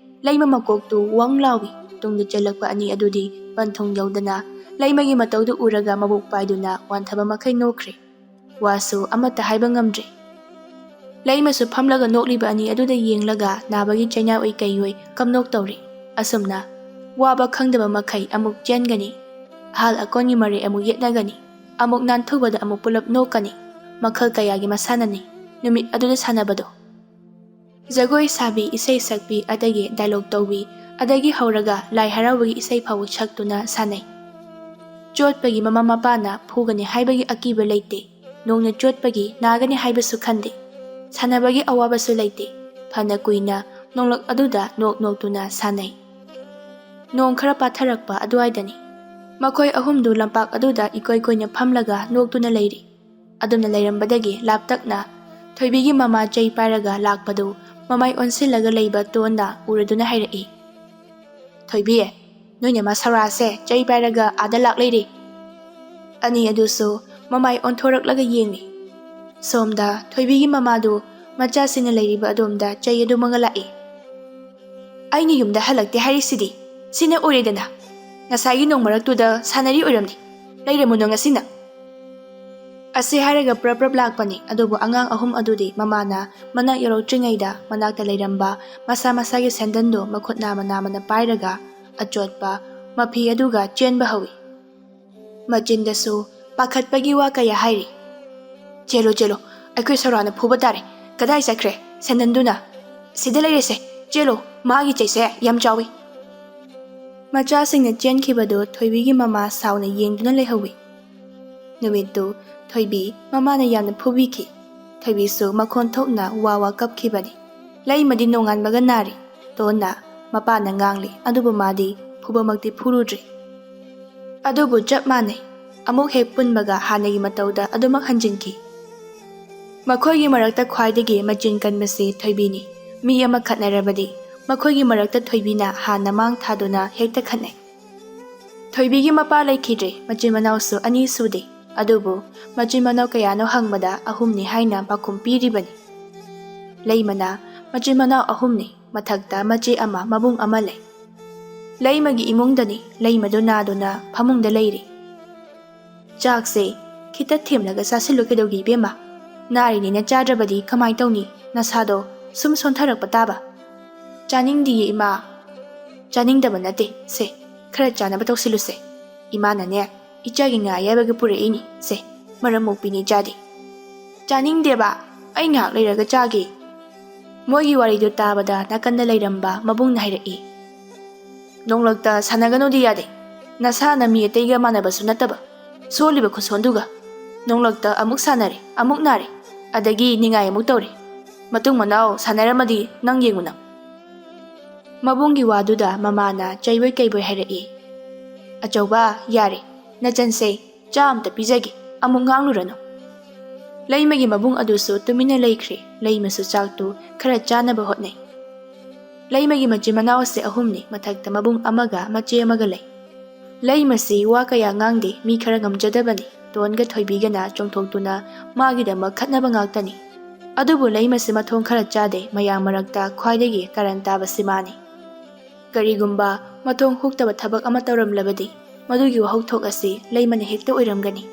ꯂꯩꯃ ꯃꯀꯣꯛꯇꯨ ꯋꯪ ꯂꯥꯎꯏ꯫ ꯇꯨꯡꯗ ꯆꯦꯜꯂꯛꯄ ꯑꯅꯤ ꯑꯗꯨꯗꯤ ꯄꯟꯊꯨꯡ ꯌꯧꯗꯅ ꯂꯩꯃꯒꯤ ꯃꯇꯧꯗꯨ ꯎꯔꯒ ꯃꯕꯨꯛ ꯄꯥꯏꯗꯨꯅ ꯋꯥꯟꯊꯕ ꯃꯈꯩ ꯅꯣꯛꯈ꯭ꯔꯦ꯫ ꯋꯥꯁꯨ ꯑꯃꯠꯇ ꯍꯥꯏꯕ ꯉꯝꯗ꯭ꯔꯦ꯫ ꯂꯩꯃꯁꯨ ꯐꯝꯂꯒ ꯅꯣꯛꯂꯤꯕ ꯑꯅꯤ ꯑꯗꯨꯗ ꯌꯦꯡꯂꯒ ꯅꯥꯕꯒꯤ ꯆꯩꯅꯥ ꯑꯣꯏ ꯀꯩ ꯑꯣꯏ ꯀꯝꯅꯣꯛ ꯇꯧꯔꯤ꯫ ꯑꯁꯨꯝꯅ ꯋꯥꯕ ꯈꯪꯗꯕ ꯃꯈꯩ ꯑꯃꯨꯛ ꯆꯦꯟꯒꯅꯤ, ꯑꯍꯜ ꯑꯀꯣꯟꯒꯤ ꯃꯔꯩ ꯑꯃꯨꯛ ꯌꯦꯠꯅꯒꯅꯤ, ꯑꯃꯨꯛ ꯅꯥꯟꯊꯨꯕꯗ ꯑꯃꯨꯛ ꯄꯨꯂꯞ ꯅꯣꯛꯀꯅꯤ꯫ ꯃꯈꯜ ꯀꯌꯥꯒꯤ ꯃꯁꯥꯟꯅꯅꯤ ꯅꯨꯃꯤꯠ ꯑꯗꯨꯗ ꯁꯥꯟꯅꯕꯗꯣ꯫ ꯖꯒꯣꯏ ꯁꯥꯕꯤ, ꯏꯁꯩ ꯁꯛꯄꯤ, ꯑꯗꯒꯤ ꯗꯥꯏꯂꯣꯛ ꯇꯧꯕꯤ, ꯑꯗꯒꯤ ꯍꯧꯔꯒ ꯂꯥꯏ ꯍꯔꯥꯎꯕꯒꯤ ꯏꯁꯩ ꯐꯥꯎꯕ ꯁꯛꯇꯨꯅ ꯁꯥꯟꯅꯩ꯫ ꯆꯣꯠꯄꯒꯤ ꯃꯃꯥ ꯃꯄꯥꯅ ꯐꯨꯒꯅꯤ ꯍꯥꯏꯕꯒꯤ ꯑꯀꯤꯕ ꯂꯩꯇꯦ꯫ ꯅꯣꯡꯅ ꯆꯣꯠꯄꯒꯤ ꯅꯥꯒꯅꯤ ꯍꯥꯏꯕꯁꯨ ꯈꯟꯗꯦ꯫ ꯁꯥꯟꯅꯕꯒꯤ ꯑꯋꯥꯕꯁꯨ ꯂꯩꯇꯦ꯫ ꯐꯅ ꯀꯨꯏꯅ ꯅꯣꯡꯂꯛ ꯑꯗꯨꯗ ꯅꯣꯛ ꯅꯣꯛꯇꯨꯅ ꯁꯥꯟꯅꯩ꯫ ꯅꯣꯡ ꯈꯔ ꯄꯥꯊꯔꯛꯄ ꯑꯗꯨꯋꯥꯏꯗꯅꯤ꯫ ꯃꯈꯣꯏ ꯑꯍꯨꯝꯗꯨ ꯂꯝꯄꯥꯛ ꯑꯗꯨꯗ ꯏꯀꯣꯏ ꯀꯣꯏꯅ ꯐꯝꯂꯒ ꯅꯣꯛꯇꯨꯅ ꯂꯩꯔꯤ꯫ ꯑꯗꯨꯝꯅ ꯂꯩꯔꯝꯕꯗꯒꯤ ꯂꯥꯞꯇꯛꯅ ꯊꯣꯏꯕꯤꯒꯤ ꯃꯃꯥ ꯆꯩ ꯄꯥꯏꯔꯒ ꯂꯥꯛꯄꯗꯨ ꯃꯃꯥꯏ ꯑꯣꯟꯁꯤꯜꯂꯒ ꯂꯩꯕ ꯇꯣꯟꯅ ꯎꯔꯗꯨꯅ ꯍꯥꯏꯔꯛꯏ, "ꯊꯣꯏꯕꯤ, ꯅꯣꯏꯅ ꯃꯁꯧꯔꯥꯁꯦ ꯆꯩ ꯄꯥꯏꯔꯒ ꯑꯥꯗ ꯂꯥꯛ ꯂꯩꯔꯦ꯫" ꯑꯅꯤ ꯑꯗꯨꯁꯨ ꯃꯃꯥꯏ ꯑꯣꯟꯊꯣꯔꯛꯂꯒ ꯌꯦꯡꯂꯤ꯫ ꯁꯣꯝꯗ ꯊꯣꯏꯕꯤꯒꯤ ꯃꯃꯥꯗꯨ ꯃꯆꯥꯁꯤꯡꯅ ꯂꯩꯔꯤꯕ ꯑꯗꯣꯝꯗ ꯆꯩ ꯑꯗꯨꯃꯒ ꯂꯥꯛꯏ꯫ "ꯑꯩꯅ ꯌꯨꯝꯗ ꯍꯜꯂꯛꯇꯦ ꯍꯥꯏꯔꯤꯁꯤꯗꯤ꯫ ꯁꯤꯅ ꯑꯣꯏꯔꯦꯗꯅ꯫ ꯉꯁꯥꯏꯒꯤ ꯅꯣꯡ ꯃꯔꯛꯇꯨꯗ ꯁꯥꯟꯅꯔꯤ ꯑꯣꯏꯔꯝꯅꯤ꯫ ꯂꯩꯔꯝꯃꯨꯅꯣ ꯉꯁꯤ ꯅꯪ꯫" ꯑꯁꯤ ꯍꯥꯏꯔꯒ ꯄ꯭ꯔꯞ ꯄ꯭ꯔꯞ ꯂꯥꯛꯄꯅꯤ꯫ ꯑꯗꯨꯕꯨ ꯑꯉꯥꯡ ꯑꯍꯨꯝ ꯑꯗꯨꯗꯤ ꯃꯃꯥꯅ ꯃꯅꯥꯛ ꯌꯧꯔꯛꯇ꯭ꯔꯤꯉꯩꯗ ꯃꯅꯥꯛꯇ ꯂꯩꯔꯝꯕ ꯃꯁꯥ ꯃꯁꯥꯒꯤ ꯁꯦꯟꯗꯟꯗꯣ ꯃꯈꯨꯠ ꯅꯥꯝꯃ ꯅꯥꯝꯃꯅ ꯄꯥꯏꯔꯒ ꯑꯆꯣꯠꯄ ꯃꯐꯤ ꯑꯗꯨꯒ ꯆꯦꯟꯕ ꯍꯧꯏ꯫ ꯃꯆꯤꯟꯗꯁꯨ ꯄꯥꯈꯠꯄꯒꯤ ꯋꯥ ꯀꯌꯥ ꯍꯥꯏꯔꯤ꯫ "ꯆꯦꯜꯂꯣ, ꯆꯦꯜꯂꯣ, ꯑꯩꯈꯣꯏ ꯁꯣꯔꯥꯅ ꯐꯨꯕ ꯇꯥꯔꯦ꯫ ꯀꯗꯥꯏ ꯆꯠꯈ꯭ꯔꯦ ꯁꯦꯟꯗꯟꯗꯨꯅ? ꯁꯤꯗ ꯂꯩꯔꯦꯁꯦ, ꯆꯦꯜꯂꯣ, ꯃꯥꯒꯤ ꯆꯩꯁꯦ ꯌꯥꯝ ꯆꯥꯎꯏ꯫" ꯃꯆꯥꯁꯤꯡꯅ ꯆꯦꯟꯈꯤꯕꯗꯨ ꯊꯣꯏꯕꯤꯒꯤ ꯃꯃꯥ ꯁꯥꯎꯅ ꯌꯦꯡꯗꯨꯅ ꯂꯩꯍꯧꯏ꯫ ꯅꯨꯃꯤꯠꯇꯨ ꯊꯣꯏꯕꯤ ꯃꯃꯥꯅ ꯌꯥꯝꯅ ꯐꯨꯕꯤꯈꯤ꯫ ꯊꯣꯏꯕꯤꯁꯨ ꯃꯈꯣꯟ ꯊꯣꯛꯅ ꯋꯥ ꯋꯥ ꯀꯞꯈꯤꯕꯅꯤ꯫ ꯂꯩꯃꯗꯤ ꯅꯣꯡꯉꯥꯟꯕꯒ ꯅꯥꯔꯤ꯫ ꯇꯣꯟꯅ ꯃꯄꯥꯅ ꯉꯥꯡꯂꯤ, ꯑꯗꯨꯕꯨ ꯃꯥꯗꯤ ꯐꯨꯕꯃꯛꯇꯤ ꯐꯨꯔꯨꯗ꯭ꯔꯤ꯫ ꯑꯗꯨꯕꯨ ꯆꯞ ꯃꯥꯟꯅꯩ꯫ ꯑꯃꯨꯛ ꯍꯦꯛ ꯄꯨꯟꯕꯒ ꯍꯥꯟꯅꯒꯤ ꯃꯇꯧꯗ ꯑꯗꯨꯃꯛ ꯍꯟꯖꯤꯟꯈꯤ꯫ ꯃꯈꯣꯏꯒꯤ ꯃꯔꯛꯇ ꯈ꯭ꯋꯥꯏꯗꯒꯤ ꯃꯆꯤꯟ ꯀꯟꯕꯁꯤ ꯊꯣꯏꯕꯤꯅꯤ꯫ ꯃꯤ ꯑꯃ ꯈꯠꯅꯔꯕꯗꯤ ꯃꯈꯣꯏꯒꯤ ꯃꯔꯛꯇ ꯊꯣꯏꯕꯤꯅ ꯍꯥꯟꯅ ꯃꯥꯡ ꯊꯥꯗꯨꯅ ꯍꯦꯛꯇ ꯈꯠꯅꯩ꯫ ꯊꯣꯏꯕꯤꯒꯤ ꯃꯄꯥ ꯂꯩꯈꯤꯗ꯭ꯔꯦ, ꯃꯆꯤꯟ ꯃꯅꯥꯎꯁꯨ ꯑꯅꯤ ꯁꯨꯗꯦ꯫ ꯑꯗꯨꯕꯨ ꯃꯆꯤꯟ ꯃꯅꯥꯎ ꯀꯌꯥꯅꯣ ꯍꯪꯕꯗ ꯑꯍꯨꯝꯅꯤ ꯍꯥꯏꯅ ꯄꯥꯎꯈꯨꯝ ꯄꯤꯔꯤꯕꯅꯤ꯫ ꯂꯩꯃꯅ ꯃꯆꯤꯟ ꯃꯅꯥꯎ ꯑꯍꯨꯝꯅꯤ, ꯃꯊꯛꯇ ꯃꯆꯦ ꯑꯃ, ꯃꯕꯨꯡ ꯑꯃ ꯂꯩ꯫ ꯂꯩꯃꯒꯤ ꯏꯃꯨꯡꯗꯅꯤ꯫ ꯂꯩꯃꯗꯨ ꯅꯥꯗꯨꯅ ꯐꯃꯨꯡꯗ ꯂꯩꯔꯤ꯫ "ꯆꯥꯛꯁꯦ ꯈꯤꯇ ꯊꯦꯝꯂꯒ ꯆꯥꯁꯤꯜꯂꯨ ꯀꯩꯗꯧꯒꯦ ꯏꯕꯦꯝꯃ? ꯅꯥꯔꯤꯅꯦꯅ ꯆꯥꯗ꯭ꯔꯕꯗꯤ ꯀꯃꯥꯏ ꯇꯧꯅꯤ? ꯅꯁꯥꯗꯣ ꯁꯨꯝ ꯁꯣꯟꯊꯔꯛꯄ ꯇꯥꯕ꯫" "ꯆꯥꯅꯤꯡꯗꯤꯌꯦ ꯏꯃꯥ꯫" "ꯆꯥꯅꯤꯡꯗꯕ ꯅꯠꯇꯦ, ꯁꯦ, ꯈꯔ ꯆꯥꯅꯕ ꯇꯧꯁꯤꯜꯂꯨꯁꯦ꯫ ꯏꯃꯥꯅꯅꯦ, ꯏꯆꯥꯒꯤ ꯉꯥ ꯑꯌꯥꯏꯕꯒ ꯄꯨꯔꯛꯏꯅꯤ, ꯁꯦ, ꯃꯔꯝ ꯃꯣꯛꯄꯤꯅꯤ ꯏꯆꯥꯗꯤ꯫" "ꯆꯥꯅꯤꯡꯗꯦꯕ, ꯑꯩ ꯉꯥꯏꯍꯥꯛ ꯂꯩꯔꯒ ꯆꯥꯒꯦ꯫" ꯃꯣꯏꯒꯤ ꯋꯥꯔꯤꯗꯨ ꯇꯥꯕꯗ ꯅꯥꯀꯟꯗ ꯂꯩꯔꯝꯕ ꯃꯕꯨꯡꯅ ꯍꯥꯏꯔꯛꯏ, "ꯅꯣꯡꯂꯛꯇ ꯁꯥꯟꯅꯒꯅꯨꯗꯤ ꯌꯥꯗꯦ꯫ ꯅꯁꯥꯅ ꯃꯤ ꯑꯇꯩꯒ ꯃꯥꯟꯅꯕꯁꯨ ꯅꯠꯇꯕ, ꯁꯣꯜꯂꯤꯕ ꯈꯨꯠꯁꯣꯟꯗꯨꯒ꯫ ꯅꯣꯡꯂꯛꯇ ꯑꯃꯨꯛ ꯁꯥꯟꯅꯔꯦ, ꯑꯃꯨꯛ ꯅꯥꯔꯦ, ꯑꯗꯒꯤ ꯅꯤꯡꯉꯥꯏ ꯑꯃꯨꯛ ꯇꯧꯔꯦ꯫ ꯃꯇꯨꯡ ꯃꯅꯥꯎ ꯁꯥꯟꯅꯔꯝꯃꯗꯤ ꯅꯪ ꯌꯦꯡꯉꯨ ꯅꯪ꯫" ꯃꯕꯨꯡꯒꯤ ꯋꯥꯗꯨꯗ ꯃꯃꯥꯅ ꯆꯩꯕꯣꯏ ꯀꯩꯕꯣꯏ ꯍꯥꯏꯔꯛꯏ, "ꯑꯆꯧꯕ, ꯌꯥꯔꯦ, ꯅꯆꯟꯁꯦ ꯆꯥ ꯑꯝꯇ ꯄꯤꯖꯒꯦ, ꯑꯃꯨꯛ ꯉꯥꯡꯂꯨꯔꯅꯨ꯫" ꯂꯩꯃꯒꯤ ꯃꯕꯨꯡ ꯑꯗꯨꯁꯨ ꯇꯨꯃꯤꯟꯅ ꯂꯩꯈ꯭ꯔꯦ꯫ ꯂꯩꯃꯁꯨ ꯆꯥꯛꯇꯨ ꯈꯔ ꯆꯥꯅꯕ ꯍꯣꯠꯅꯩ꯫ ꯂꯩꯃꯒꯤ ꯃꯆꯤꯟ ꯃꯅꯥꯎ ꯑꯁꯦ ꯑꯍꯨꯝꯅꯤ, ꯃꯊꯛꯇ ꯃꯕꯨꯡ ꯑꯃꯒ ꯃꯆꯦ ꯑꯃꯒ ꯂꯩ꯫ ꯂꯩꯃꯁꯤ ꯋꯥ ꯀꯌꯥ ꯉꯥꯡꯗꯦ, ꯃꯤ ꯈꯔ ꯉꯝꯖꯗꯕꯅꯤ꯫ ꯇꯣꯟꯒ ꯊꯣꯏꯕꯤꯒꯅ ꯆꯣꯡꯊꯣꯛꯇꯨꯅ ꯃꯥꯒꯤꯗꯃꯛ ꯈꯠꯅꯕ ꯉꯥꯛꯇꯅꯤ꯫ ꯑꯗꯨꯕꯨ ꯂꯩꯃꯁꯤ ꯃꯊꯣꯡ ꯈꯔ ꯆꯥꯗꯦ, ꯃꯌꯥꯝ ꯃꯔꯛꯇ ꯈ꯭ꯋꯥꯏꯗꯒꯤ ꯀꯔꯟ ꯇꯥꯕꯁꯤ ꯃꯥꯅꯤ꯫ ꯀꯔꯤꯒꯨꯝꯕ ꯃꯊꯣꯡ ꯍꯨꯛꯇꯕ ꯊꯕꯛ ꯑꯃ ꯇꯧꯔꯝꯂꯕꯗꯤ, ꯃꯗꯨꯒꯤ ꯋꯥꯍꯧꯊꯣꯛ ꯑꯁꯤ ꯂꯩꯃꯅ ꯍꯦꯛꯇ ꯑꯣꯏꯔꯝꯒꯅꯤ꯫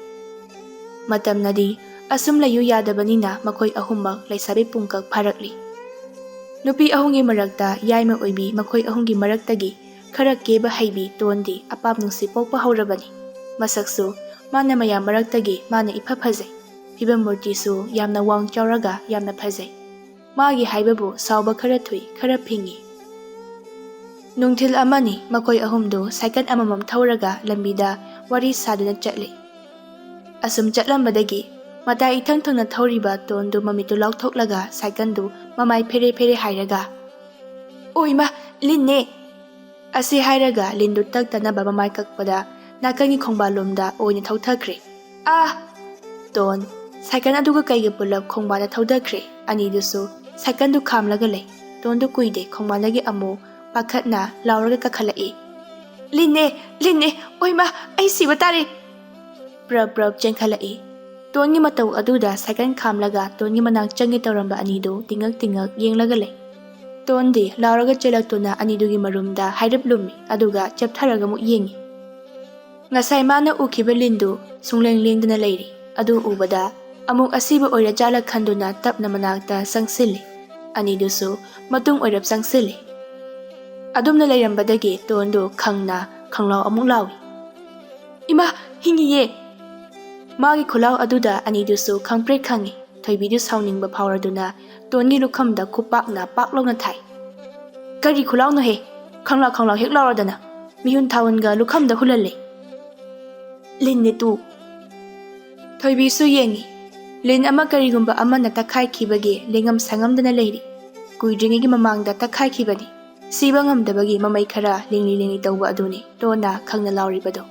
ꯃꯇꯝꯅꯗꯤ ꯑꯁꯨꯝ ꯂꯩꯌꯨ ꯌꯥꯗꯕꯅꯤꯅ ꯃꯈꯣꯏ ꯑꯍꯨꯝꯃꯛ ꯂꯩꯁꯥꯕꯤ ꯄꯨꯡꯀꯛ ꯐꯥꯔꯛꯂꯤ꯫ ꯅꯨꯄꯤ ꯑꯍꯨꯝꯒꯤ ꯃꯔꯛꯇ ꯌꯥꯏꯃ ꯑꯣꯏꯕꯤ ꯃꯈꯣꯏ ꯑꯍꯨꯝꯒꯤ ꯃꯔꯛꯇꯒꯤ ꯈꯔ ꯀꯦꯕ ꯍꯩꯕꯤ ꯇꯣꯟꯗꯤ ꯑꯄꯥꯝ ꯅꯨꯡꯁꯤ ꯄꯣꯛꯄ ꯍꯧꯔꯕꯅꯤ꯫ ꯃꯁꯛꯁꯨ ꯃꯥꯅ ꯃꯌꯥꯝ ꯃꯔꯛꯇꯒꯤ ꯃꯥꯅ ꯏꯐ ꯐꯖꯩ꯫ ꯐꯤꯕꯝ ꯃꯨꯔꯇꯤꯁꯨ ꯌꯥꯝꯅ ꯋꯥꯡ ꯆꯥꯎꯔꯒ ꯌꯥꯝꯅ ꯐꯖꯩ꯫ ꯃꯥꯒꯤ ꯍꯥꯏꯕꯕꯨ ꯁꯥꯎꯕ ꯈꯔ ꯊꯨꯏ, ꯈꯔ ꯐꯤꯡꯉꯤ꯫ ꯅꯨꯡꯊꯤꯜ ꯑꯃꯅꯤ ꯃꯈꯣꯏ ꯑꯍꯨꯝꯗꯨ ꯁꯥꯏꯀꯜ ꯑꯃꯃꯝ ꯊꯧꯔꯒ ꯂꯝꯕꯤꯗ ꯋꯥꯔꯤ ꯁꯥꯗꯨꯅ ꯆꯠꯂꯤ꯫ ꯑꯁꯨꯝ ꯆꯠꯂꯝꯕꯗꯒꯤ ꯃꯇꯥꯏ ꯏꯊꯪ ꯊꯪꯅ ꯊꯧꯔꯤꯕ ꯇꯣꯟꯗꯨ ꯃꯃꯤꯠꯇꯨ ꯂꯥꯎꯊꯣꯛꯂꯒ ꯁꯥꯏꯀꯜꯗꯨ ꯃꯃꯥꯏ ꯐꯦꯔꯦ ꯐꯦꯔꯦ ꯍꯥꯏꯔꯒ, "ꯑꯣ ꯏꯃꯥ, ꯂꯤꯟꯅꯦ!" ꯑꯁꯤ ꯍꯥꯏꯔꯒ ꯂꯤꯟꯗꯨ ꯇꯛꯇꯅꯕ ꯃꯃꯥꯏ ꯀꯛꯄꯗ ꯅꯥꯀꯟꯒꯤ ꯈꯣꯡꯕꯥꯜꯂꯣꯝꯗ ꯑꯣꯏꯅ ꯊꯧꯊꯈ꯭ꯔꯦ꯫ "ꯑꯥ!" ꯇꯣꯟ ꯁꯥꯏꯀꯜ ꯑꯗꯨꯒ ꯀꯩꯒ ꯄꯨꯜꯂꯞ ꯈꯣꯡꯕꯥꯜꯗ ꯊꯧꯗꯈ꯭ꯔꯦ꯫ ꯑꯅꯤꯗꯨꯁꯨ ꯁꯥꯏꯀꯜꯗꯨ ꯈꯥꯝꯂꯒ ꯂꯩ꯫ ꯇꯣꯟꯗꯨ ꯀꯨꯏꯗꯦ ꯈꯣꯡꯕꯥꯜꯗꯒꯤ ꯑꯃꯨꯛ ꯄꯥꯈꯠꯅ ꯂꯥꯎꯔꯒ ꯀꯥꯈꯠꯂꯛꯏ꯫ "ꯂꯤꯟꯅꯦ! ꯂꯤꯟꯅꯦ! ꯑꯣꯏꯃ! ꯑꯩ ꯁꯤꯕ ꯇꯥꯔꯦ!" ꯄ꯭ꯔꯞ ꯄ꯭ꯔꯞ ꯆꯦꯟꯈꯠꯂꯛꯏ꯫ ꯇꯣꯟꯒꯤ ꯃꯇꯧ ꯑꯗꯨꯗ ꯁꯥꯏꯀꯜ ꯈꯥꯝꯂꯒ ꯇꯣꯟꯒꯤ ꯃꯅꯥꯛ ꯆꯪꯒꯦ ꯇꯧꯔꯝꯕ ꯑꯅꯤꯗꯨ ꯇꯤꯡꯉꯛ ꯇꯤꯡꯉꯛ ꯌꯦꯡꯂꯒ ꯂꯩ꯫ ꯇꯣꯟꯗꯤ ꯂꯥꯎꯔꯒ ꯆꯦꯜꯂꯛꯇꯨꯅ ꯑꯅꯤꯗꯨꯒꯤ ꯃꯔꯨꯝꯗ ꯍꯥꯏꯔꯞ ꯂꯨꯝꯃꯤ, ꯑꯗꯨꯒ ꯆꯦꯞꯊꯔꯒ ꯑꯃꯨꯛ ꯌꯦꯡꯉꯤ꯫ ꯉꯁꯥꯏ ꯃꯥꯅ ꯎꯈꯤꯕ ꯂꯤꯟꯗꯨ ꯁꯨꯡꯂꯦꯡ ꯂꯦꯡꯗꯅ ꯂꯩꯔꯤ꯫ ꯑꯗꯨ ꯎꯕꯗ ꯑꯃꯨꯛ ꯑꯁꯤꯕ ꯑꯣꯏꯔ ꯖꯥꯠꯂ ꯈꯟꯗꯨꯅ ꯇꯞꯅ ꯃꯅꯥꯛꯇ ꯆꯪꯁꯤꯜꯂꯤ꯫ ꯑꯅꯤꯗꯨꯁꯨ ꯃꯇꯨꯡ ꯑꯣꯏꯔꯞ ꯆꯪꯁꯤꯜꯂꯤ꯫ ꯑꯗꯨꯝꯅ ꯂꯩꯔꯝꯕꯗꯒꯤ ꯇꯣꯟꯗꯨ ꯈꯪꯅ ꯈꯪꯂꯥꯎ ꯑꯃꯨꯛ ꯂꯥꯎꯏ꯫ "ꯏꯃꯥ, ꯍꯤꯡꯉꯤꯌꯦ!" ꯃꯥꯒꯤ ꯈꯨꯂꯥꯎ ꯑꯗꯨꯗ ꯑꯅꯤꯗꯨꯁꯨ ꯈꯪꯄ꯭ꯔꯦꯛ ꯈꯪꯉꯤ꯫ ꯊꯣꯏꯕꯤꯗꯨ ꯁꯥꯎꯅꯤꯡꯕ ꯐꯥꯎꯔꯗꯨꯅ ꯇꯣꯟꯒꯤ ꯂꯨꯈꯝꯗ ꯈꯨꯄꯥꯛꯅ ꯄꯥꯛ ꯂꯥꯎꯅ ꯊꯥꯏ꯫ "ꯀꯔꯤ ꯈꯨꯂꯥꯎꯅꯣꯍꯦ? ꯈꯪꯂꯥꯎ ꯈꯪꯂꯥꯎ ꯍꯦꯛ ꯂꯥꯎꯔꯗꯅ꯫ ꯃꯤꯍꯨꯟ ꯊꯥꯍꯨꯟꯒ ꯂꯨꯈꯝꯗ ꯍꯨꯜꯍꯜꯂꯦ꯫ ꯂꯤꯟꯅꯦ ꯇꯨ!" ꯊꯣꯏꯕꯤꯁꯨ ꯌꯦꯡꯉꯤ꯫ ꯂꯤꯟ ꯑꯃ ꯀꯔꯤꯒꯨꯝꯕ ꯑꯃꯅ ꯇꯛꯈꯥꯏꯈꯤꯕꯒꯤ ꯂꯦꯡꯉꯝ ꯁꯥꯉꯝꯗꯅ ꯂꯩꯔꯤ꯫ ꯀꯨꯏꯗ꯭ꯔꯤꯉꯩꯒꯤ ꯃꯃꯥꯡꯗ ꯇꯛꯈꯥꯏꯈꯤꯕꯅꯤ꯫ ꯁꯤꯕ ꯉꯝꯗꯕꯒꯤ ꯃꯃꯩ ꯈꯔ ꯂꯦꯡꯂꯤ ꯂꯦꯡꯂꯤ ꯇꯧꯕ ꯑꯗꯨꯅꯤ ꯇꯣꯟꯅ ꯈꯪꯅ ꯂꯥꯎꯔꯤꯕꯗꯣ꯫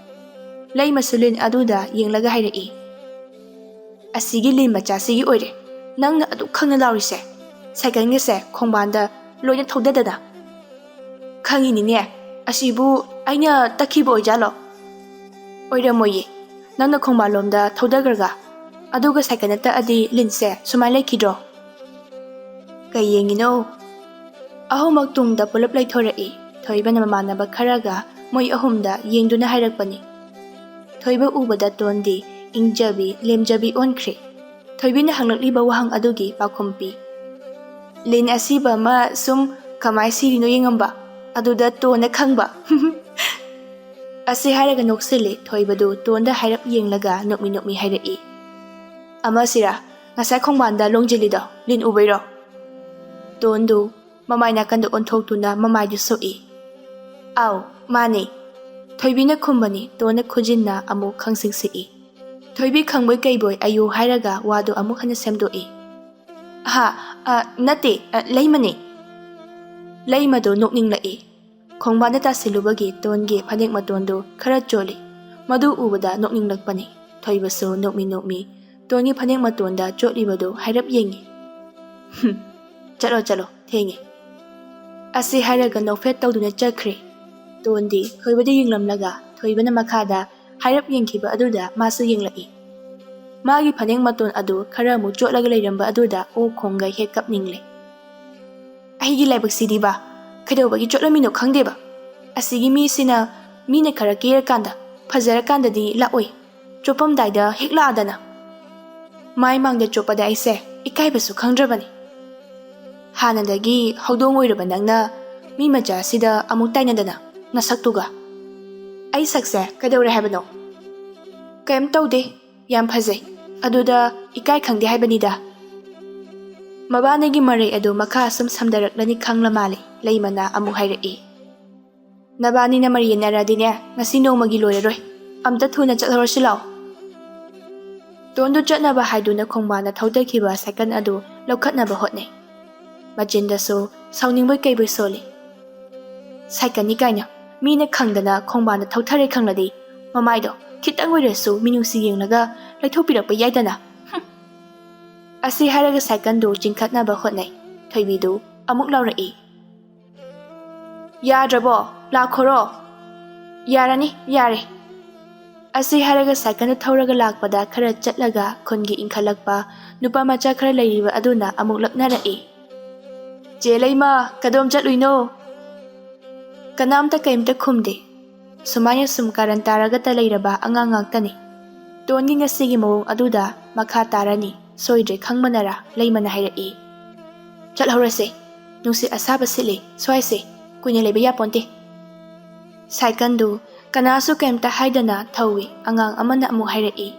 ꯂꯩꯃꯁꯨ ꯂꯤꯟ ꯑꯗꯨꯗ ꯌꯦꯡꯂꯒ ꯍꯥꯏꯔꯛꯏ, "ꯑꯁꯤꯒꯤ ꯂꯤꯟ ꯃꯆꯥꯁꯤꯒꯤ ꯑꯣꯏꯔꯦ ꯅꯪꯅ ꯑꯗꯨꯛ ꯈꯪꯅ ꯂꯥꯎꯔꯤꯁꯦ꯫ ꯁꯥꯏꯀꯜꯒꯁꯦ ꯈꯣꯡꯕꯥꯟꯗ ꯂꯣꯏꯅ ꯊꯧꯗꯗꯅ꯫ ꯈꯪꯉꯤꯅꯤꯅꯦ, ꯑꯁꯤꯕꯨ ꯑꯩꯅ ꯇꯛꯈꯤꯕ ꯑꯣꯏꯖꯥꯠꯂꯣ? ꯑꯣꯏꯔꯝꯃꯣꯏꯌꯦ, ꯅꯪꯅ ꯈꯣꯡꯕꯥꯟꯂꯣꯝꯗ ꯊꯧꯗꯈ꯭ꯔꯒ꯫ ꯑꯗꯨꯒ ꯁꯥꯏꯀꯜꯅ ꯇꯛꯑꯗꯤ ꯂꯤꯟꯁꯦ ꯁꯨꯃꯥꯏꯅ ꯂꯩꯈꯤꯗ꯭ꯔꯣ?" "ꯀꯩ ꯌꯦꯡꯉꯤꯅꯣ?" ꯑꯍꯨꯝꯃꯛ ꯇꯨꯡꯗ ꯄꯨꯂꯞ ꯂꯩꯊꯣꯔꯛꯏ꯫ ꯊꯣꯏꯕꯅ ꯃꯃꯥꯟꯅꯕ ꯈꯔꯒ ꯃꯣꯏ ꯑꯍꯨꯝꯗ ꯌꯦꯡꯗꯨꯅ ꯍꯥꯏꯔꯛꯄꯅꯤ꯫ ꯊꯣꯏꯕ ꯎꯕꯗ ꯇꯣꯟꯗꯤ ꯏꯪꯖꯕꯤ, ꯂꯦꯝꯖꯕꯤ ꯑꯣꯟꯈ꯭ꯔꯦ꯫ ꯊꯣꯏꯕꯤꯅ ꯍꯪꯂꯛꯂꯤꯕ ꯋꯥꯍꯪ ꯑꯗꯨꯒꯤ ꯄꯥꯎꯈꯨꯝ ꯄꯤ꯫ "ꯂꯤꯟ ꯑꯁꯤꯕ ꯑꯃ ꯁꯨꯝ ꯀꯃꯥꯏ ꯁꯤꯔꯤꯅꯣ ꯌꯦꯡꯉꯝꯕ, ꯑꯗꯨꯗ ꯇꯣꯟꯅ ꯈꯪꯕ꯫" ꯑꯁꯤ ꯍꯥꯏꯔꯒ ꯅꯣꯛꯁꯤꯜꯂꯤ꯫ ꯊꯣꯏꯕꯗꯨ ꯇꯣꯟꯗ ꯍꯥꯏꯔꯞ ꯌꯦꯡꯂꯒ ꯅꯣꯛꯃꯤ ꯅꯣꯛꯃꯤ ꯍꯥꯏꯔꯛꯏ꯫ "ꯑꯃꯁꯤꯔꯥ, ꯉꯁꯥꯏ ꯈꯣꯡꯕꯥꯟꯗ ꯂꯣꯡꯖꯤꯜꯂꯤꯗꯣ, ꯂꯤꯟ ꯎꯕꯩꯔꯣ?" ꯇꯣꯟꯗꯨ ꯃꯃꯥꯏ ꯅꯥꯀꯟꯗ ꯑꯣꯟꯊꯣꯛꯇꯨꯅ ꯃꯃꯥꯏꯗꯨ ꯁꯣꯛꯏ꯫ "ꯑꯥꯎ, ꯃꯥꯅꯦ꯫" ꯊꯣꯏꯕꯤꯅ ꯈꯨꯝꯕꯅꯤ꯫ ꯇꯣꯟꯅ ꯈꯨꯖꯤꯟꯅ ꯑꯃꯨꯛ ꯈꯪꯁꯤꯛ ꯁꯤꯛꯏ꯫ ꯊꯣꯏꯕꯤ ꯈꯪꯕꯣꯏ ꯀꯩꯕꯣꯏ ꯑꯌꯨ ꯍꯥꯏꯔꯒ ꯋꯥꯗꯨ ꯑꯃꯨꯛ ꯍꯟꯅ ꯁꯦꯝꯗꯣꯛꯏ꯫ "ꯍꯥ, ꯑ, ꯅꯠꯇꯦ, ꯑ, ꯂꯩꯃꯅꯦ꯫" ꯂꯩꯃꯗꯨ ꯅꯣꯛꯅꯤꯡꯂꯛꯏ꯫ ꯈꯣꯡꯕꯥꯟꯗ ꯇꯥꯁꯤꯜꯂꯨꯕꯒꯤ ꯇꯣꯟꯒꯤ ꯐꯅꯦꯛ ꯃꯇꯣꯟꯗꯨ ꯈꯔ ꯆꯣꯠꯂꯤ꯫ ꯃꯗꯨ ꯎꯕꯗ ꯅꯣꯛꯅꯤꯡꯂꯛꯄꯅꯤ꯫ ꯊꯣꯏꯕꯁꯨ ꯅꯣꯛꯃꯤ ꯅꯣꯛꯃꯤ ꯇꯣꯟꯒꯤ ꯐꯅꯦꯛ ꯃꯇꯣꯟꯗ ꯆꯣꯠꯂꯤꯕꯗꯨ ꯍꯥꯏꯔꯞ ꯌꯦꯡꯉꯤ꯫ "ꯍꯨꯝ, ꯆꯠꯂꯣ, ꯆꯠꯂꯣ, ꯊꯦꯡꯉꯦ꯫" ꯑꯁꯤ ꯍꯥꯏꯔꯒ ꯅꯣꯛꯐꯦꯠ ꯇꯧꯗꯨꯅ ꯆꯠꯈ꯭ꯔꯦ꯫ ꯇꯣꯟꯗꯤ ꯊꯣꯏꯕꯗ ꯌꯦꯡꯂꯝꯂꯒ ꯊꯣꯏꯕꯅ ꯃꯈꯥꯗ ꯍꯥꯏꯔꯞ ꯌꯦꯡꯈꯤꯕ ꯑꯗꯨꯗ ꯃꯥꯁꯨ ꯌꯦꯡꯂꯛꯏ꯫ ꯃꯥꯒꯤ ꯐꯅꯦꯛ ꯃꯇꯣꯟ ꯑꯗꯨ ꯈꯔ ꯑꯃꯨꯛ ꯆꯣꯠꯂꯒ ꯂꯩꯔꯝꯕ ꯑꯗꯨꯗ ꯑꯣ ꯈꯣꯡꯒꯩ ꯍꯦꯛ ꯀꯞꯅꯤꯡꯂꯦ꯫ "ꯑꯩꯒꯤ ꯂꯥꯏꯕꯛꯁꯤꯗꯤꯕ, ꯀꯩꯗꯧꯕꯒꯤ ꯆꯣꯠꯂꯝꯃꯤꯅꯣ ꯈꯪꯗꯦꯕ꯫ ꯑꯁꯤꯒꯤ ꯃꯤꯁꯤꯅ ꯃꯤꯅ ꯈꯔ ꯀꯦꯔꯀꯥꯟꯗ, ꯐꯖꯔꯀꯥꯟꯗꯗꯤ ꯂꯥꯛꯑꯣꯏ, ꯆꯣꯞꯄꯝꯗꯥꯏꯗ ꯍꯦꯛ ꯂꯥꯛꯑꯗꯅ꯫ ꯃꯥꯏ ꯃꯥꯡꯗ ꯆꯣꯞꯄꯗ ꯑꯩꯁꯦ ꯏꯀꯥꯏꯕꯁꯨ ꯈꯪꯗ꯭ꯔꯕꯅꯤ꯫ ꯍꯥꯟꯅꯗꯒꯤ ꯍꯧꯗꯣꯡ ꯑꯣꯏꯔꯕ ꯅꯪꯅ ꯃꯤ ꯃꯆꯥꯁꯤꯗ ꯑꯃꯨꯛ ꯇꯥꯏꯅꯗꯅ, ꯅꯁꯛꯇꯨꯒ꯫" "ꯑꯩ ꯁꯛꯁꯦ ꯀꯩꯗꯧꯔꯦ ꯍꯥꯏꯕꯅꯣ?" "ꯀꯩꯝ ꯇꯧꯗꯦ, ꯌꯥꯝ ꯐꯖꯩ꯫ ꯑꯗꯨꯗ ꯏꯀꯥꯏ ꯈꯪꯗꯦ ꯍꯥꯏꯕꯅꯤꯗ꯫" ꯃꯕꯥꯅꯤꯒꯤ ꯃꯔꯩ ꯑꯗꯨ ꯃꯈꯥ ꯁꯨꯝ ꯁꯝꯊꯔꯛꯂꯅꯤ ꯈꯪꯂ ꯃꯥꯜꯂꯦ꯫ ꯂꯩꯃꯅ ꯑꯃꯨꯛ ꯍꯥꯏꯔꯛꯏ꯫ "ꯅꯕꯥꯅꯤꯅ ꯃꯔꯩ ꯌꯦꯠꯅꯔꯗꯤꯅꯦ, ꯉꯁꯤ ꯅꯣꯡꯃꯒꯤ ꯂꯣꯏꯔꯔꯣꯏ꯫ ꯑꯝꯇ ꯊꯨꯅ ꯆꯠꯍꯧꯔꯁꯤ ꯂꯥꯛꯑꯣ꯫" ꯇꯣꯟꯗꯨ ꯆꯠꯅꯕ ꯍꯥꯏꯗꯨꯅ ꯈꯣꯡꯕꯥꯟꯗ ꯊꯧꯗꯈꯤꯕ ꯁꯥꯏꯀꯜ ꯑꯗꯨ ꯂꯧꯈꯠꯅꯕ ꯍꯣꯠꯅꯩ꯫ ꯃꯆꯤꯟꯗꯁꯨ ꯁꯥꯎꯅꯤꯡꯕꯣꯏ ꯀꯩꯕꯣꯏ ꯁꯣꯜꯂꯤ꯫ "ꯁꯥꯏꯀꯜꯅꯤ ꯀꯥꯏꯅ ꯃꯤꯅ ꯈꯪꯗꯅ ꯈꯣꯡꯕꯥꯟꯗ ꯊꯧꯊꯔꯦ ꯈꯪꯂꯗꯤ, ꯃꯃꯥꯏꯗꯣ ꯈꯤꯇꯪ ꯑꯣꯏꯔꯁꯨ ꯃꯤꯅꯨꯡꯁꯤ ꯌꯦꯡꯂꯒ ꯂꯩꯊꯣꯛꯄꯤꯔꯛꯄ ꯌꯥꯏꯗꯅ꯫ ꯍꯨꯝ!" ꯑꯁꯤ ꯍꯥꯏꯔꯒ ꯁꯥꯏꯀꯜꯗꯨ ꯆꯤꯡꯈꯠꯅꯕ ꯍꯣꯠꯅꯩ꯫ ꯊꯣꯏꯕꯤꯗꯨ ꯑꯃꯨꯛ ꯂꯥꯎꯔꯛꯏ꯫ "ꯌꯥꯗ꯭ꯔꯕꯣ? ꯂꯥꯛꯈꯣꯔꯣ?" "ꯌꯥꯔꯅꯤ, ꯌꯥꯔꯦ꯫" ꯑꯁꯤ ꯍꯥꯏꯔꯒ ꯁꯥꯏꯀꯜꯗꯨ ꯊꯧꯔꯒ ꯂꯥꯛꯄꯗ ꯈꯔ ꯆꯠꯂꯒ ꯈꯨꯟꯒꯤ ꯏꯟꯈꯠꯂꯛꯄ ꯅꯨꯄꯥ ꯃꯆꯥ ꯈꯔ ꯂꯩꯔꯤꯕ ꯑꯗꯨꯅ ꯑꯃꯨꯛ ꯂꯛꯅꯔꯛꯏ꯫ "ꯆꯦ ꯂꯩꯃ, ꯀꯗꯣꯝ ꯆꯠꯂꯨꯏꯅꯣ?" ꯀꯅꯥꯝꯇ ꯀꯩꯝꯇ ꯈꯨꯝꯗꯦ꯫ ꯁꯨꯃꯥꯏꯅ ꯁꯨꯝ ꯀꯥꯔꯟ ꯇꯥꯔꯒꯇ ꯂꯩꯔꯕ ꯑꯉꯥꯡ ꯉꯥꯛꯇꯅꯤ꯫ ꯇꯣꯟꯒꯤ ꯉꯁꯤꯒꯤ ꯃꯑꯣꯡ ꯑꯗꯨꯗ ꯃꯈꯥ ꯇꯥꯔꯅꯤ ꯁꯣꯏꯗ꯭ꯔꯦ ꯈꯪꯕꯅꯔꯥ ꯂꯩꯃꯅ ꯍꯥꯏꯔꯛꯏ, "ꯆꯠꯍꯧꯔꯁꯦ, ꯅꯨꯡꯁꯤꯠ ꯑꯁꯥꯕ ꯁꯤꯠꯂꯤ ꯁ꯭ꯋꯥꯏꯁꯦ, ꯀꯨꯏꯅ ꯂꯩꯕ ꯌꯥꯄꯣꯟꯇꯦ"꯫ ꯁꯥꯏꯀꯜꯗꯨ ꯀꯅꯥꯁꯨ ꯀꯩꯝꯇ ꯍꯥꯏꯗꯅ ꯊꯧꯏ꯫ ꯑꯉꯥꯡ ꯑꯃꯅ ꯑꯃꯨꯛ ꯍꯥꯏꯔꯛꯏ,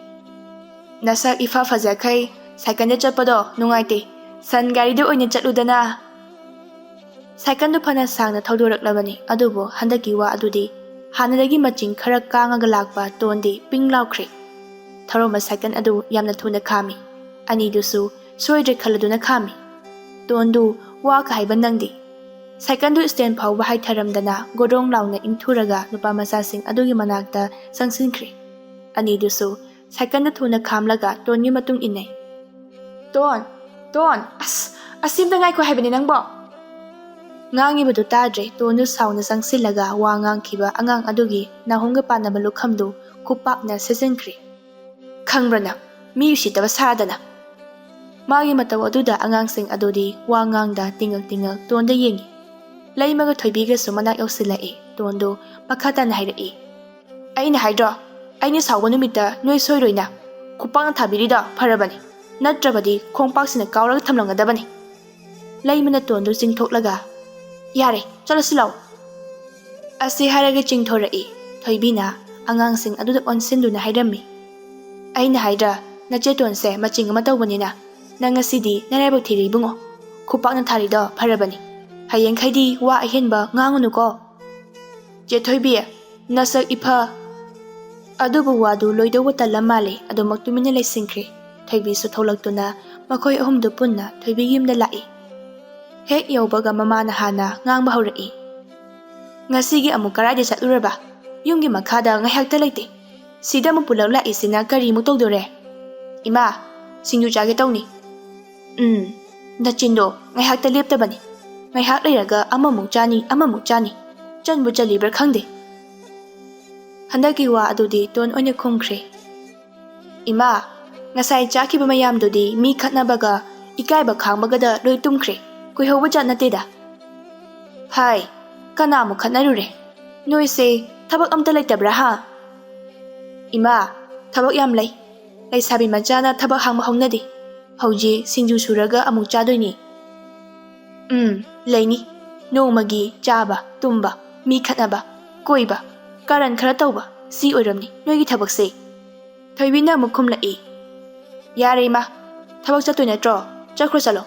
"ꯅꯁꯛ ꯏꯐ ꯐꯖꯈꯩ ꯁꯥꯏꯀꯜꯗ ꯆꯠꯄꯗꯣ ꯅꯨꯡꯉꯥꯏꯇꯦ, ꯁꯟ ꯒꯥꯔꯤꯗ ꯑꯣꯏꯅ ꯆꯠꯂꯨꯗꯅ"꯫ ꯁꯥꯏꯀꯜꯗꯨ ꯐꯅ ꯁꯥꯡꯅ ꯊꯧꯗꯣꯔꯛꯂꯕꯅꯤ, ꯑꯗꯨꯕꯨ ꯍꯟꯗꯛꯀꯤ ꯋꯥ ꯑꯗꯨꯗꯤ ꯍꯥꯟꯅꯗꯒꯤ ꯃꯆꯤꯡ ꯈꯔ ꯀꯥꯡꯉꯒ ꯂꯥꯛꯄ ꯇꯣꯟꯗꯤ ꯄꯤꯡ ꯂꯥꯎꯈ꯭ꯔꯦ꯫ ꯊꯧꯔꯝꯕ ꯁꯥꯏꯀꯜ ꯑꯗꯨ ꯌꯥꯝꯅ ꯊꯨꯅ ꯈꯥꯝꯃꯤ꯫ ꯑꯅꯤꯗꯨꯁꯨ ꯁꯣꯏꯗ꯭ꯔꯦ ꯈꯜꯂꯗꯨꯅ ꯈꯥꯝꯃꯤ꯫ ꯇꯣꯟꯗꯨ ꯋꯥ ꯀ ꯍꯥꯏꯕ ꯅꯪꯗꯦ꯫ ꯁꯥꯏꯀꯜꯗꯨ ꯁ꯭ꯇꯦꯟ ꯐꯥꯎꯕ ꯍꯥꯏꯊꯔꯝꯗꯅ ꯒꯣꯗꯣꯡ ꯂꯥꯎꯅ ꯏꯟꯊꯨꯔꯒ ꯅꯨꯄꯥ ꯃꯆꯥꯁꯤꯡ ꯑꯗꯨꯒꯤ ꯃꯅꯥꯛꯇ ꯆꯪꯁꯤꯟꯈ꯭ꯔꯦ꯫ ꯑꯅꯤꯗꯨꯁꯨ ꯁꯥꯏꯀꯜꯗ ꯊꯨꯅ ꯈꯥꯝꯂꯒ ꯇꯣꯟꯒꯤ ꯃꯇꯨꯡ ꯏꯟꯅꯩ꯫ "ꯇꯣꯟ, ꯇꯣꯟ, ꯑꯁ, ꯑꯁꯤ ꯑꯝꯇ ꯉꯥꯏꯈꯣ ꯍꯥꯏꯕꯅꯤ ꯅꯪꯕꯣ!" ꯉꯥꯡꯉꯤꯕꯗꯨ ꯇꯥꯗ꯭ꯔꯦ, ꯇꯣꯟꯗꯨ ꯁꯥꯎꯅ ꯆꯪꯁꯤꯜꯂꯒ ꯋꯥ ꯉꯥꯡꯈꯤꯕ ꯑꯉꯥꯡ ꯑꯗꯨꯒꯤ ꯅꯥꯍꯣꯡꯒ ꯄꯥꯟꯅꯕ ꯂꯨꯈꯝꯗꯨ ꯈꯨꯄꯥꯛꯅ ꯁꯦꯠꯆꯤꯟꯈ꯭ꯔꯦ꯫ "ꯈꯪꯕ꯭ꯔꯥ ꯅꯪ, ꯃꯤ ꯎꯁꯤꯠꯇꯕ ꯁꯥꯗꯅ!" ꯃꯥꯒꯤ ꯃꯇꯧ ꯑꯗꯨꯗ ꯑꯉꯥꯡꯁꯤꯡ ꯑꯗꯨꯗꯤ ꯋꯥ ꯉꯥꯡꯗ ꯇꯤꯡꯉꯛ ꯇꯤꯡꯉꯛ ꯇꯣꯟꯗ ꯌꯦꯡꯉꯤ꯫ ꯂꯩꯃꯒ ꯊꯣꯏꯕꯤꯒꯁꯨ ꯃꯅꯥꯛ ꯌꯧꯁꯤꯜꯂꯛꯏ꯫ ꯇꯣꯟꯗꯨ ꯃꯈꯥ ꯇꯥꯅ ꯍꯥꯏꯔꯛꯏ, "ꯑꯩꯅ ꯍꯥꯏꯗ꯭ꯔꯣ, ꯑꯩꯅ ꯁꯥꯎꯕ ꯅꯨꯃꯤꯠꯇ ꯅꯣꯏ ꯁꯣꯏꯔꯣꯏꯅ꯫ ꯈꯨꯄꯥꯛꯅ ꯊꯥꯕꯤꯔꯤꯗꯣ ꯐꯔꯕꯅꯤ, ꯅꯠꯇ꯭ꯔꯕꯗꯤ ꯈꯣꯡꯄꯥꯛꯁꯤꯅ ꯀꯥꯎꯔꯒ ꯊꯝꯂꯝꯒꯗꯕꯅꯤ"꯫ ꯂꯩꯃꯅ ꯇꯣꯟꯗꯨ ꯆꯤꯡꯊꯣꯛꯂꯒ, "ꯌꯥꯔꯦ, ꯆꯠꯂꯁꯤ ꯂꯥꯛꯑꯣ"꯫ ꯑꯁꯤ ꯍꯥꯏꯔꯒ ꯆꯤꯡꯊꯣꯔꯛꯏ꯫ ꯊꯣꯏꯕꯤꯅ ꯑꯉꯥꯡꯁꯤꯡ ꯑꯗꯨꯗ ꯑꯣꯟꯁꯤꯟꯗꯨꯅ ꯍꯥꯏꯔꯝꯃꯤ, "ꯑꯩꯅ ꯍꯥꯏꯗ꯭ꯔꯥ, ꯅꯆꯦ ꯇꯣꯟꯁꯦ ꯃꯆꯤꯡ ꯑꯃ ꯇꯧꯕꯅꯤꯅ꯫ ꯅꯪ ꯉꯁꯤꯗꯤ ꯅꯔꯥꯏꯕꯛ ꯊꯤꯔꯦ ꯏꯕꯨꯡꯉꯣ꯫ ꯈꯨꯄꯥꯛꯅ ꯊꯥꯔꯤꯗꯣ ꯐꯔꯕꯅꯤ꯫ ꯍꯌꯦꯡꯈꯩꯗꯤ ꯋꯥ ꯑꯍꯦꯟꯕ ꯉꯥꯡꯉꯨꯅꯨꯀꯣ"꯫ "ꯆꯦ ꯊꯣꯏꯕꯤ, ꯅꯁꯛ ꯏꯐ"꯫ ꯑꯗꯨꯕꯨ ꯋꯥꯗꯨ ꯂꯣꯏꯗꯧꯕ ꯇꯜꯂ ꯃꯥꯜꯂꯦ, ꯑꯗꯨꯃꯛ ꯇꯨꯃꯤꯟꯅ ꯂꯩꯁꯤꯟꯈ꯭ꯔꯦ꯫ ꯊꯣꯏꯕꯤꯁꯨ ꯊꯣꯛꯂꯛꯇꯨꯅ ꯃꯈꯣꯏ ꯑꯍꯨꯝꯗꯨ ꯄꯨꯟꯅ ꯊꯣꯏꯕꯤꯒꯤ ꯌꯨꯝꯗ ꯂꯥꯛꯏ꯫ ꯍꯦꯛ ꯌꯧꯕꯒ ꯃꯃꯥꯅ ꯍꯥꯟꯅ ꯉꯥꯡꯕ ꯍꯧꯔꯛꯏ, "ꯉꯁꯤꯒꯤ ꯑꯃꯨꯛ ꯀꯔꯥꯏꯗ ꯆꯠꯂꯨꯔꯕ? ꯌꯨꯝꯒꯤ ꯃꯈꯥꯗ ꯉꯥꯏꯍꯥꯛꯇ ꯂꯩꯇꯦ꯫ ꯁꯤꯗ ꯑꯃꯨꯛ ꯄꯨꯂꯞ ꯂꯥꯛꯏꯁꯤꯅ ꯀꯔꯤꯃꯨꯛ ꯇꯧꯗꯣꯔꯦ? ꯏꯃꯥ, ꯁꯤꯡꯖꯨ ꯆꯥꯒꯦ ꯇꯧꯅꯤ"꯫ "ꯎꯝ, ꯅꯆꯤꯟꯗꯣ ꯉꯥꯏꯍꯥꯛꯇ ꯂꯦꯞꯇꯕꯅꯤ꯫ ꯉꯥꯏꯍꯥꯛ ꯂꯩꯔꯒ ꯑꯃꯃꯨꯛ ꯆꯥꯅꯤ, ꯑꯃꯃꯨꯛ ꯆꯥꯅꯤ꯫ ꯆꯟꯕꯨ ꯆꯜꯂꯤꯕ꯭ꯔꯥ ꯈꯪꯗꯦ"꯫ ꯍꯟꯗꯛꯀꯤ ꯋꯥ ꯑꯗꯨꯗꯤ ꯇꯣꯟ ꯑꯣꯏꯅ ꯈꯨꯝꯈ꯭ꯔꯦ꯫ "ꯏꯃꯥ, ꯉꯁꯥꯏ ꯆꯥꯈꯤꯕ ꯃꯌꯥꯝꯗꯨꯗꯤ ꯃꯤ ꯈꯠꯅꯕꯒ ꯏꯀꯥꯏꯕ ꯈꯥꯡꯕꯒꯗ ꯂꯣꯏ ꯇꯨꯝꯈ꯭ꯔꯦ꯫ ꯀꯨꯏꯍꯧꯕ ꯖꯥꯠ ꯅꯠꯇꯦꯗ꯫ ꯍꯥꯏ, ꯀꯅꯥ ꯑꯃꯨꯛ ꯈꯠꯅꯔꯨꯔꯦ? ꯅꯣꯏꯁꯦ ꯊꯕꯛ ꯑꯝꯇ ꯂꯩꯇꯕ꯭ꯔꯥ ꯍꯥ? ꯏꯃꯥ, ꯊꯕꯛ ꯌꯥꯝ ꯂꯩ꯫ ꯂꯩꯁꯥꯕꯤ ꯃꯆꯥꯅ ꯊꯕꯛ ꯍꯥꯡꯕ ꯍꯧꯅꯗꯦ꯫ ꯍꯧꯖꯤꯛ ꯁꯤꯡꯖꯨ ꯁꯨꯔꯒ ꯑꯃꯨꯛ ꯆꯥꯗꯣꯏꯅꯤ꯫ ꯎꯝ, ꯂꯩꯅꯤ꯫ ꯅꯣꯡꯃꯒꯤ ꯆꯥꯕ, ꯇꯨꯝꯕ, ꯃꯤ ꯈꯠꯅꯕ, ꯀꯣꯏꯕ, ꯀꯥꯔꯟ ꯈꯔ ꯇꯧꯕ, ꯁꯤ ꯑꯣꯏꯔꯝꯅꯤ ꯅꯣꯏꯒꯤ ꯊꯕꯛꯁꯦ꯫ ꯊꯣꯏꯕꯤꯅ ꯑꯃꯨꯛ ꯈꯨꯝꯂꯛꯏ꯫ ꯌꯥꯔꯦ ꯏꯃꯥ, ꯊꯕꯛ ꯆꯠꯇꯣꯏ ꯅꯠꯇ꯭ꯔꯣ? ꯆꯠꯈ꯭ꯔꯣ ꯆꯠꯂꯣ꯫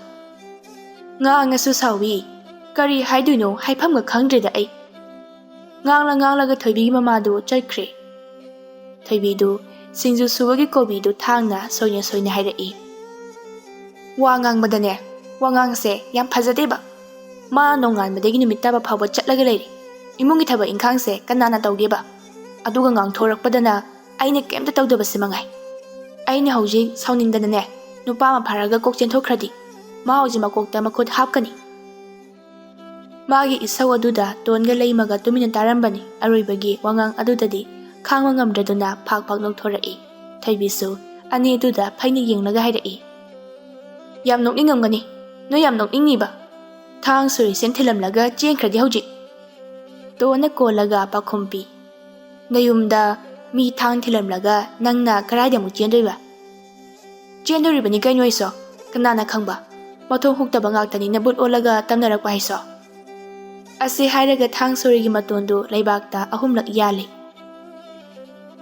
ꯉꯥꯡꯉꯁꯨ ꯁꯥꯎꯏ꯫ ꯀꯔꯤ ꯍꯥꯏꯗꯣꯏꯅꯣ ꯍꯥꯏꯐꯝꯒ ꯈꯪꯗ꯭ꯔꯦꯗ ꯑꯩ꯫ ꯉꯥꯡꯂ ꯉꯥꯡꯂꯒ ꯊꯣꯏꯕꯤꯒꯤ ꯃꯃꯥꯗꯨ ꯆꯠꯈ꯭ꯔꯦ꯫ ꯊꯣꯏꯕꯤꯗꯨ ꯁꯤꯡꯖꯨ ꯁꯨꯕꯒꯤ ꯀꯣꯕꯤꯗꯨ ꯊꯥꯡꯅ ꯁꯣꯏꯅ ꯁꯣꯏꯅ ꯍꯥꯏꯔꯛꯏ꯫ ꯋꯥ ꯉꯥꯡꯕꯗꯅꯦ, ꯋꯥꯉꯥꯡꯁꯦ ꯌꯥꯝ ꯐꯖꯗꯦꯕ꯫ ꯃꯥ ꯅꯣꯡꯉꯥꯟꯕꯗꯒꯤ ꯅꯨꯃꯤꯠ ꯇꯥꯕ ꯐꯥꯎꯕ ꯆꯠꯂꯒ ꯂꯩꯔꯦ꯫ ꯏꯃꯨꯡꯒꯤ ꯊꯕꯛ ꯏꯪꯈꯥꯡꯁꯦ ꯀꯅꯥꯅ ꯇꯧꯒꯦꯕ? ꯑꯗꯨꯒ ꯉꯥꯡꯊꯣꯔꯛꯄꯗꯅ ꯑꯩꯅ ꯀꯩꯝꯇ ꯇꯧꯗꯕꯁꯦ ꯃꯉꯥꯏ꯫ ꯑꯩꯅ ꯍꯧꯖꯤꯛ ꯁꯥꯎꯅꯤꯡꯗꯅꯅꯦ, ꯅꯨꯄꯥ ꯑꯃ ꯐꯥꯔꯒ ꯀꯣꯛ ꯆꯦꯟꯊꯣꯛꯈ꯭ꯔꯗꯤ, ꯃꯥ ꯍꯧꯖꯤꯛ ꯃꯀꯣꯛꯇ ꯃꯈꯨꯠ ꯍꯥꯞꯀꯅꯤ꯫ ꯃꯥꯒꯤ ꯏꯁꯧ ꯑꯗꯨꯗ ꯇꯣꯟꯒ ꯂꯩꯃꯒ ꯇꯨꯃꯤꯟꯅ ꯇꯥꯔꯝꯕꯅꯤ꯫ ꯑꯔꯣꯏꯕꯒꯤ ꯋꯥꯉꯥꯡ ꯑꯗꯨꯗꯗꯤ ꯈꯥꯡꯕ ꯉꯝꯗ꯭ꯔꯗꯨꯅ ꯐꯥꯛ ꯐꯥꯛ ꯅꯣꯛꯊꯣꯔꯛꯏ꯫ ꯊꯣꯏꯕꯤꯁꯨ ꯑꯅꯤꯗꯨꯗ ꯐꯩꯅ ꯌꯦꯡꯂꯒ ꯍꯥꯏꯔꯛꯏ꯫ ꯌꯥꯝ ꯅꯣꯛꯅꯤꯡꯉꯝꯒꯅꯤ꯫ ꯅꯣꯏ ꯌꯥꯝ ꯅꯣꯛꯅꯤꯡꯉꯤꯕ꯫ ꯊꯥꯡ ꯁꯣꯔꯤꯁꯦꯟ ꯊꯤꯜꯂꯝꯂꯒ ꯆꯦꯟꯈ꯭ꯔꯗꯤ ꯍꯧꯖꯤꯛ꯫ ꯇꯣꯟꯅ ꯀꯣꯜꯂꯒ ꯄꯥꯈꯨꯝ ꯄꯤ꯫ ꯅꯌꯨꯝꯗ ꯃꯤ ꯊꯥꯡ ꯊꯤꯜꯂꯝꯂꯒ ꯅꯪꯅ ꯀꯗꯥꯏꯗ ꯑꯃꯨꯛ ꯆꯦꯟꯗꯣꯏꯕ? ꯆꯦꯟꯗꯣꯔꯤꯕꯅꯤ ꯀꯩꯅꯣ ꯑꯩꯁꯨ꯫ ꯀꯅꯥꯅ ꯈꯪꯕ? ꯃꯊꯣꯡ ꯍꯨꯛꯇꯕ ꯉꯥꯛꯇꯅꯤ ꯅꯕꯨꯠ ꯑꯣꯜꯂꯒ ꯇꯝꯅꯔꯛꯄ ꯍꯥꯏꯁꯣ꯫ ꯑꯁꯤ ꯍꯥꯏꯔꯒ ꯊꯥꯡ ꯁꯣꯔꯤꯒꯤ ꯃꯇꯣꯟꯗꯨ ꯂꯩꯕꯥꯛꯇ ꯑꯍꯨꯝꯂꯛ ꯌꯥꯜꯂꯤ꯫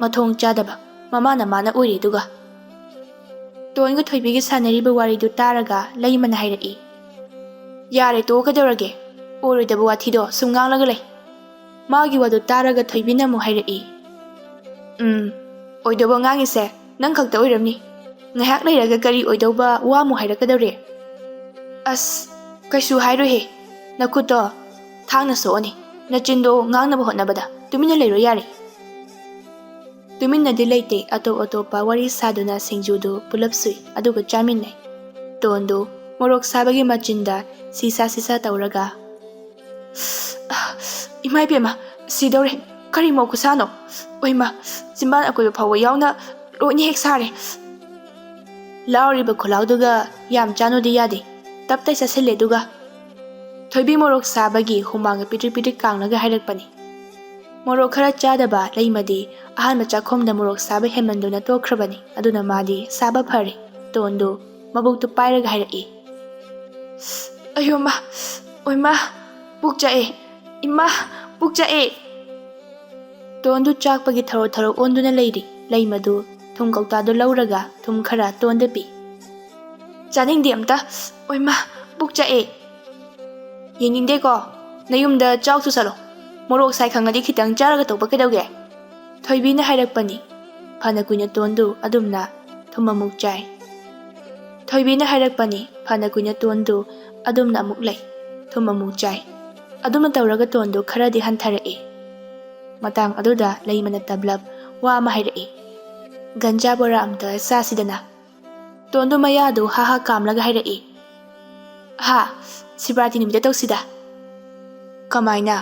ꯃꯊꯣꯡ ꯆꯥꯗꯕ, ꯃꯃꯥꯅ ꯃꯥꯅ ꯑꯣꯏꯔꯦ ꯑꯗꯨꯒ꯫ ꯇꯣꯟꯒ ꯊꯣꯏꯕꯤꯒ ꯁꯥꯟꯅꯔꯤꯕ ꯋꯥꯔꯤꯗꯨ ꯇꯥꯔꯒ ꯂꯩꯃꯅ ꯍꯥꯏꯔꯛꯏ꯫ ꯌꯥꯔꯦ, ꯇꯣꯛꯑꯣ, ꯀꯩꯗꯧꯔꯒꯦ? ꯑꯣꯏꯔꯣꯏꯗꯕ ꯋꯥꯊꯤꯗꯣ ꯁꯨꯝ ꯉꯥꯡꯂꯒ ꯂꯩ꯫ ꯃꯥꯒꯤ ꯋꯥꯗꯨ ꯇꯥꯔꯒ ꯊꯣꯏꯕꯤꯅ ꯑꯃꯨꯛ ꯍꯥꯏꯔꯛꯏ꯫ ꯎꯝ, ꯑꯣꯏꯗꯧꯕ ꯉꯥꯡꯉꯤꯁꯦ ꯅꯪ ꯈꯛꯇ ꯑꯣꯏꯔꯝꯅꯤ꯫ ꯉꯥꯏꯍꯥꯛ ꯂꯩꯔꯒ ꯀꯔꯤ ꯑꯣꯏꯗꯧꯕ ꯋꯥ ꯑꯃꯨꯛ ꯍꯥꯏꯔꯛꯀꯗꯧꯔꯤ? ꯑꯁ, ꯀꯩꯁꯨ ꯍꯥꯏꯔꯣꯏꯍꯦ꯫ ꯅꯈꯨꯠꯇꯣ ꯊꯥꯡꯅ ꯁꯣꯛꯑꯅꯤ꯫ ꯅꯆꯤꯟꯗꯣ ꯉꯥꯡꯅꯕ ꯍꯣꯠꯅꯕꯗ ꯇꯨꯃꯤꯟꯅ ꯂꯩꯔꯣ ꯌꯥꯔꯦ꯫ ꯇꯨꯃꯤꯟꯅꯗꯤ ꯂꯩꯇꯦ, ꯑꯇꯣꯞ ꯑꯇꯣꯞꯄ ꯋꯥꯔꯤ ꯁꯥꯗꯨꯅ ꯁꯤꯡꯖꯨꯗꯨ ꯄꯨꯂꯞ ꯁꯨꯏ, ꯑꯗꯨꯒ ꯆꯥꯃꯤꯟꯅꯩ꯫ ꯇꯣꯟꯗꯨ ꯃꯣꯔꯣꯛ ꯁꯥꯕꯒꯤ ꯃꯆꯤꯟꯗ ꯁꯤꯁꯥ ꯁꯤꯁꯥ ꯇꯧꯔꯒ, "ꯏꯃꯥ ꯏꯕꯦꯝꯃ, ꯁꯤꯗꯧꯔꯦ꯫ ꯀꯔꯤ ꯃꯧ ꯈꯨꯁꯥꯅꯣ? ꯑꯣꯏꯃ, ꯆꯤꯝꯕꯥꯟ ꯑꯀꯣꯏꯕ ꯐꯥꯎꯕ ꯌꯥꯎꯅ ꯂꯣꯏꯅ ꯍꯦꯛ ꯁꯥꯔꯦ꯫" ꯂꯥꯎꯔꯤꯕ ꯈꯨꯂꯥꯎꯗꯨꯒ ꯌꯥꯝ ꯆꯥꯟꯅꯗꯤ ꯌꯥꯗꯦ꯫ ꯇꯞꯇꯥꯏ ꯆꯥꯁꯤꯜꯂꯦ, ꯑꯗꯨꯒ ꯊꯣꯏꯕꯤ ꯃꯣꯔꯣꯛ ꯁꯥꯕꯒꯤ ꯍꯨꯃꯥꯡꯒ ꯄꯤꯗ꯭ꯔꯤꯛ ꯄꯤꯗ꯭ꯔꯤꯛ ꯀꯥꯡꯂꯒ ꯍꯥꯏꯔꯛꯄꯅꯤ꯫ ꯃꯣꯔꯣꯛ ꯈꯔ ꯆꯥꯗꯕ ꯂꯩꯃꯗꯤ ꯑꯍꯥꯟꯕ ꯆꯥꯛꯈꯣꯝꯗ ꯃꯣꯔꯣꯛ ꯁꯥꯕ ꯍꯦꯟꯃꯟꯗꯨꯅ ꯇꯣꯛꯈ꯭ꯔꯕꯅꯤ꯫ ꯑꯗꯨꯅ ꯃꯥꯗꯤ ꯁꯥꯕ ꯐꯔꯦ꯫ ꯇꯣꯟꯗꯨ ꯃꯕꯨꯛꯇꯨ ꯄꯥꯏꯔꯒ ꯍꯥꯏꯔꯛꯏ, "ꯑꯌꯣꯃ, ꯑꯣꯏꯃ, ꯄꯨꯛ ꯆꯥꯛꯑꯦ, ꯏꯃꯥ, ꯄꯨꯛ ꯆꯥꯛꯑꯦ!" ꯇꯣꯟꯗꯨ ꯆꯥꯛꯄꯒꯤ ꯊꯔꯣ ꯊꯔꯣ ꯑꯣꯟꯗꯨꯅ ꯂꯩꯔꯤ꯫ ꯂꯩꯃꯗꯨ ꯊꯨꯝ ꯀꯧꯇꯥꯗꯨ ꯂꯧꯔꯒ ꯊꯨꯝ ꯈꯔ ꯇꯣꯟꯗ ꯄꯤ꯫ "ꯆꯥꯅꯤꯡꯗꯦ ꯑꯝꯇ, ꯑꯣꯏꯃ, ꯄꯨꯛ ꯆꯥꯛꯑꯦ!" "ꯌꯦꯡꯅꯤꯡꯗꯦꯀꯣ, ꯅꯌꯨꯝꯗ ꯆꯥꯎꯁꯨ ꯆꯠꯂꯣ꯫ ꯃꯣꯔꯣꯛ ꯁꯥꯏ ꯈꯪꯉꯗꯤ ꯈꯤꯇꯪ ꯆꯥꯔꯒ ꯇꯣꯛꯄ ꯀꯩꯗꯧꯒꯦ?" ꯊꯣꯏꯕꯤꯅ ꯍꯥꯏꯔꯛꯄꯅꯤ꯫ ꯐꯅ ꯀꯨꯏꯅ ꯇꯣꯟꯗꯨ ꯑꯗꯨꯝꯅ ꯊꯨꯝ ꯑꯃꯨꯛ ꯆꯥꯏ꯫ ꯊꯣꯏꯕꯤꯅ ꯍꯥꯏꯔꯛꯄꯅꯤ꯫ ꯐꯅ ꯀꯨꯏꯅ ꯇꯣꯟꯗꯨ ꯑꯗꯨꯝꯅ ꯑꯃꯨꯛ ꯂꯩ꯫ ꯊꯨꯝ ꯑꯃꯨꯛ ꯆꯥꯏ꯫ ꯑꯗꯨꯝꯅ ꯇꯧꯔꯒ ꯇꯣꯟꯗꯨ ꯈꯔꯗꯤ ꯍꯟꯊꯔꯛꯏ꯫ ꯃꯇꯥꯡ ꯑꯗꯨꯗ ꯂꯩꯃꯅ ꯇꯞꯂꯞ ꯋꯥ ꯑꯃ ꯍꯥꯏꯔꯛꯏ, "ꯒꯟꯖꯥ ꯕꯣꯔꯥ ꯑꯝꯇ ꯆꯥꯁꯤꯗꯅ?" ꯇꯣꯟꯗꯨ ꯃꯌꯥꯗꯨ ꯍꯥ ꯍꯥ ꯀꯥꯝꯂꯒ ꯍꯥꯏꯔꯛꯏ, "ꯍꯥ, ꯁꯤꯕꯔꯥꯇꯤ ꯅꯨꯃꯤꯠꯇ ꯇꯧꯁꯤꯗ?" "ꯀꯃꯥꯏꯅ?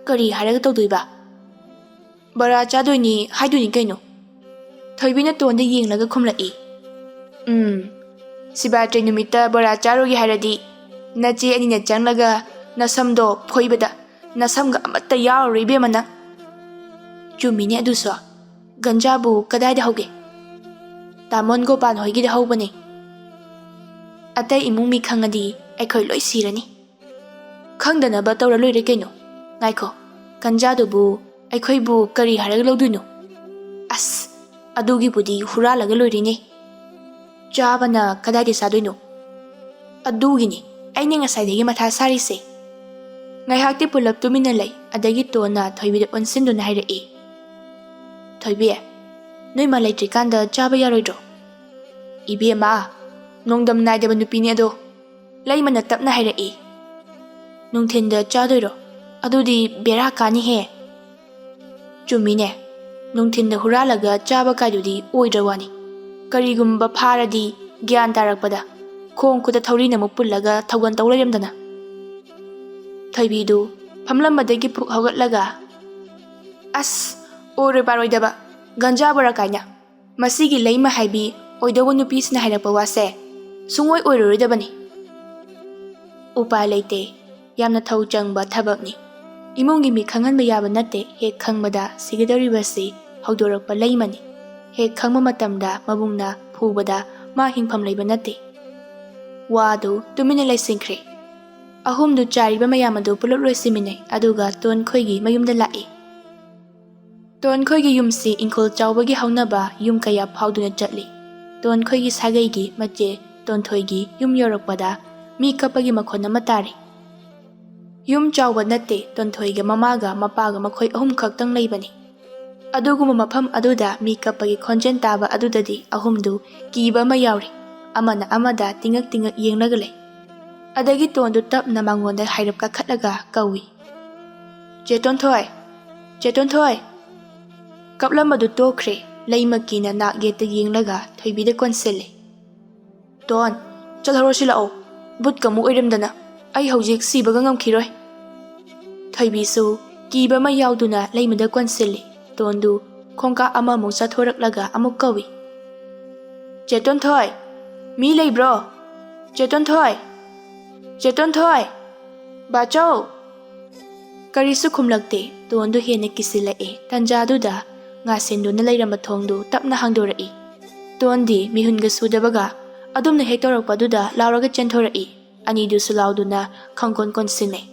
ꯀꯔꯤ ꯍꯥꯏꯔꯒ ꯇꯧꯗꯣꯏꯕ?" "ꯕꯣꯔꯥ ꯆꯥꯗꯣꯏꯅꯤ ꯍꯥꯏꯗꯣꯏꯅꯤ ꯀꯩꯅꯣ?" ꯊꯣꯏꯕꯤꯅ ꯇꯣꯟꯗ ꯌꯦꯡꯂꯒ ꯈꯨꯝꯂꯛꯏ, "ꯎꯝ, ꯁꯤꯕꯔꯥꯇ꯭ꯔꯤ ꯅꯨꯃꯤꯠꯇ ꯕꯣꯔꯥ ꯆꯥꯔꯨꯒꯦ ꯍꯥꯏꯔꯗꯤ ꯅꯆꯦ ꯑꯅꯤꯅ ꯆꯪꯂꯒ ꯅꯁꯝꯗꯣ ꯐꯣꯏꯕꯗ ꯅꯁꯝꯒ ꯑꯃꯠꯇ ꯌꯥꯎꯔꯔꯣꯏ ꯏꯕꯦꯝꯃ ꯅꯪ꯫" "ꯆꯨꯝꯃꯤꯅꯦ ꯑꯗꯨꯁꯨ꯫ ꯒꯟꯖꯥꯕꯨ ꯀꯗꯥꯏꯗ ꯍꯧꯒꯦ?" "ꯇꯥꯃꯣꯟ ꯒꯣꯄꯥꯜ ꯍꯣꯏꯒꯤꯗ ꯍꯧꯕꯅꯦ꯫ ꯑꯇꯩ ꯏꯃꯨꯡ ꯃꯤ ꯈꯪꯉꯗꯤ ꯑꯩꯈꯣꯏ ꯂꯣꯏ ꯁꯤꯔꯅꯤ꯫" "ꯈꯪꯗꯅꯕ ꯇꯧꯔ ꯂꯣꯏꯔꯦ ꯀꯩꯅꯣ꯫ ꯉꯥꯏꯈꯣ, ꯒꯟꯖꯥꯗꯨꯕꯨ ꯑꯩꯈꯣꯏꯕꯨ ꯀꯔꯤ ꯍꯥꯏꯔꯒ ꯂꯧꯗꯣꯏꯅꯣ?" "ꯑꯁ, ꯑꯗꯨꯒꯤꯕꯨꯗꯤ ꯍꯨꯔꯥꯜꯂꯒ ꯂꯣꯏꯔꯦꯅꯦ꯫ ꯆꯥꯕꯅ ꯀꯗꯥꯏꯗ ꯆꯥꯗꯣꯏꯅꯣ?" "ꯑꯗꯨꯒꯤꯅꯤ ꯑꯩꯅ ꯉꯁꯥꯏꯗꯒꯤ ꯃꯊꯥ ꯁꯥꯔꯤꯁꯦ꯫" ꯉꯥꯏꯍꯥꯛꯇꯤ ꯄꯨꯂꯞ ꯇꯨꯃꯤꯟꯅ ꯂꯩ꯫ ꯑꯗꯒꯤ ꯇꯣꯟꯅ ꯊꯣꯏꯕꯤꯗ ꯑꯣꯟꯁꯤꯟꯗꯨꯅ ꯍꯥꯏꯔꯛꯏ, "ꯊꯣꯏꯕꯤ, ꯅꯣꯏ ꯃꯥ ꯂꯩꯇ꯭ꯔꯤꯀꯥꯟꯗ ꯆꯥꯕ ꯌꯥꯔꯣꯏꯗ꯭ꯔꯣ?" "ꯏꯕꯦꯝꯃ, ꯅꯣꯡꯗꯝ ꯅꯥꯏꯗꯕ ꯅꯨꯄꯤꯅꯦ ꯑꯗꯣ꯫" ꯂꯩꯃꯅ ꯇꯞꯅ ꯍꯥꯏꯔꯛꯏ, "ꯅꯨꯡꯊꯤꯟꯗ ꯆꯥꯗꯣꯏꯔꯣ? ꯑꯗꯨꯗꯤ ꯕꯦꯔꯥ ꯀꯥꯅꯤꯍꯦ꯫" "ꯆꯨꯝꯃꯤꯅꯦ, ꯅꯨꯡꯊꯤꯟꯗ ꯍꯨꯔꯥꯜꯂꯒ ꯆꯥꯕ ꯀꯥꯏꯗꯨꯗꯤ ꯑꯣꯏꯗ꯭ꯔ ꯋꯥꯅꯤ꯫ ꯀꯔꯤꯒꯨꯝꯕ ꯐꯥꯔꯗꯤ ꯒ꯭ꯌꯥꯟ ꯇꯥꯔꯛꯄꯗ ꯈꯣꯡ ꯈꯨꯠꯇ ꯊꯧꯔꯤꯅ ꯑꯃꯨꯛ ꯄꯨꯜꯂꯒ ꯊꯧꯒꯜ ꯇꯧ ꯂꯩꯔꯝꯗꯅ꯫" ꯊꯣꯏꯕꯤꯗꯨ ꯐꯝꯂꯝꯕꯗꯒꯤ ꯐꯨꯛ ꯍꯧꯒꯠꯂꯒ, "ꯑꯁ, ꯑꯣꯏꯔꯣꯏ ꯄꯥꯔꯣꯏꯗꯕ, ꯒꯟꯖꯥ ꯕꯣꯔꯥ ꯀꯥꯏꯅ꯫ ꯃꯁꯤꯒꯤ ꯂꯩꯃ ꯍꯥꯏꯕꯤ ꯑꯣꯏꯗꯧꯕ ꯅꯨꯄꯤꯁꯤꯅ ꯍꯥꯏꯔꯛꯄ ꯋꯥꯁꯦ ꯁꯨꯡꯑꯣꯏ ꯑꯣꯏꯔꯔꯣꯏꯗꯕꯅꯤ꯫" "ꯎꯄꯥꯏ ꯂꯩꯇꯦ꯫ ꯌꯥꯝꯅ ꯊꯧ ꯆꯪꯕ ꯊꯕꯛꯅꯤ꯫ ꯏꯃꯨꯡꯒꯤ ꯃꯤ ꯈꯪꯍꯟꯕ ꯌꯥꯕ ꯅꯠꯇꯦ꯫ ꯍꯦꯛ ꯈꯪꯕꯗ ꯁꯤꯒꯗꯧꯔꯤꯕꯁꯤ ꯍꯧꯗꯣꯔꯛꯄ ꯂꯩꯃꯅꯤ꯫ ꯍꯦꯛ ꯈꯪꯕ ꯃꯇꯝꯗ ꯃꯕꯨꯡꯅ ꯐꯨꯕꯗ ꯃꯥ ꯍꯤꯡꯐꯝ ꯂꯩꯕ ꯅꯠꯇꯦ"꯫ ꯋꯥꯗꯨ ꯇꯨꯃꯤꯟꯅ ꯂꯩꯁꯤꯟꯈ꯭ꯔꯦ꯫ ꯑꯍꯨꯝꯗꯨ ꯆꯥꯔꯤꯕ ꯃꯌꯥꯝ ꯑꯗꯨ ꯄꯨꯂꯞ ꯂꯣꯏꯁꯤꯟꯃꯤꯟꯅꯩ, ꯑꯗꯨꯒ ꯇꯣꯟꯈꯣꯏꯒꯤ ꯃꯌꯨꯝꯗ ꯂꯥꯛꯏ꯫ ꯇꯣꯟꯈꯣꯏꯒꯤ ꯌꯨꯝꯁꯤ ꯏꯪꯈꯣꯜ ꯆꯥꯎꯕꯒꯤ ꯍꯧꯅꯕ ꯌꯨꯝ ꯀꯌꯥ ꯐꯥꯎꯗꯨꯅ ꯆꯠꯂꯤ꯫ ꯇꯣꯟꯈꯣꯏꯒꯤ ꯁꯥꯒꯩꯒꯤ ꯃꯆꯦ ꯇꯣꯟꯊꯣꯏꯒꯤ ꯌꯨꯝ ꯌꯧꯔꯛꯄꯗ ꯃꯤ ꯀꯞꯄꯒꯤ ꯃꯈꯣꯟ ꯑꯃ ꯇꯥꯔꯤ꯫ ꯌꯨꯝ ꯆꯥꯎꯕ ꯅꯠꯇꯦ, ꯇꯣꯟꯊꯣꯏꯒ ꯃꯃꯥꯒ ꯃꯄꯥꯒ ꯃꯈꯣꯏ ꯑꯍꯨꯝ ꯈꯛꯇꯪ ꯂꯩꯕꯅꯤ꯫ ꯑꯗꯨꯒꯨꯝꯕ ꯃꯐꯝ ꯑꯗꯨꯗ ꯃꯤ ꯀꯞꯄꯒꯤ ꯈꯣꯟꯖꯦꯜ ꯇꯥꯕ ꯑꯗꯨꯗꯗꯤ ꯑꯍꯨꯝꯗꯨ ꯀꯤꯕ ꯑꯃ ꯌꯥꯎꯔꯤ꯫ ꯑꯃꯅ ꯑꯃꯗ ꯇꯤꯡꯉꯛ ꯇꯤꯡꯉꯛ ꯌꯦꯡꯂꯒ ꯂꯩ꯫ ꯑꯗꯒꯤ ꯇꯣꯟꯗꯨ ꯇꯞꯅ ꯃꯉꯣꯟꯗ ꯍꯥꯏꯔꯞ ꯀꯥꯈꯠꯂꯒ ꯀꯧꯏ, "ꯆꯦ ꯇꯣꯟꯊꯣꯏ! ꯆꯦ ꯇꯣꯟꯊꯣꯏ!" ꯀꯞꯂꯝꯕꯗꯨ ꯇꯣꯛꯈ꯭ꯔꯦ꯫ ꯂꯩꯃ ꯀꯤꯅ ꯅꯥꯛ ꯌꯦꯠꯇ ꯌꯦꯡꯂꯒ ꯊꯣꯏꯕꯤꯗ ꯀꯣꯟꯁꯤꯜꯂꯤ꯫ "ꯇꯣꯟ, ꯆꯠꯍꯧꯔꯁꯤ ꯂꯥꯛꯑꯣ꯫ ꯕꯨꯠꯀ ꯑꯃꯨꯛ ꯑꯣꯏꯔꯝꯗꯅ꯫ ꯑꯩ ꯍꯧꯖꯤꯛ ꯁꯤꯕꯒ ꯉꯝꯈꯤꯔꯣꯏ"꯫ ꯊꯣꯏꯕꯤꯁꯨ ꯀꯤꯕ ꯑꯃ ꯌꯥꯎꯗꯨꯅ ꯂꯩꯃꯗ ꯀꯣꯟꯁꯤꯜꯂꯤ꯫ ꯇꯣꯟꯗꯨ ꯈꯣꯡꯀꯥꯞ ꯑꯃꯃꯨꯛ ꯆꯠꯊꯣꯔꯛꯂꯒ ꯑꯃꯨꯛ ꯀꯧꯏ, "ꯆꯦ ꯇꯣꯟꯊꯣꯏ! ꯃꯤ ꯂꯩꯕ꯭ꯔꯣ? ꯆꯦ ꯇꯣꯟꯊꯣꯏ! ꯆꯦ ꯇꯣꯟꯊꯣꯏ! ꯕꯥꯆꯧ!" ꯀꯔꯤꯁꯨ ꯈꯨꯝꯂꯛꯇꯦ꯫ ꯇꯣꯟꯗꯨ ꯍꯦꯟꯅ ꯀꯤꯁꯤꯜꯂꯛꯑꯦ꯫ ꯇꯟꯖꯥꯗꯨꯗ ꯉꯥꯁꯦꯟꯗꯨꯅ ꯂꯩꯔꯝꯕ ꯊꯣꯡꯗꯨ ꯇꯞꯅ ꯍꯥꯡꯗꯣꯔꯛꯏ꯫ ꯇꯣꯟꯗꯤ ꯃꯤꯍꯨꯟꯒ ꯁꯨꯗꯕꯒ ꯑꯗꯨꯝꯅ ꯍꯦꯛ ꯇꯧꯔꯛꯄꯗꯨꯗ ꯂꯥꯎꯔꯒ ꯆꯦꯟꯊꯣꯔꯛꯏ꯫ ꯑꯅꯤꯗꯨꯁꯨ ꯂꯥꯎꯗꯨꯅ ꯈꯪꯀꯣꯟ ꯀꯣꯟꯁꯤꯟꯅꯩ꯫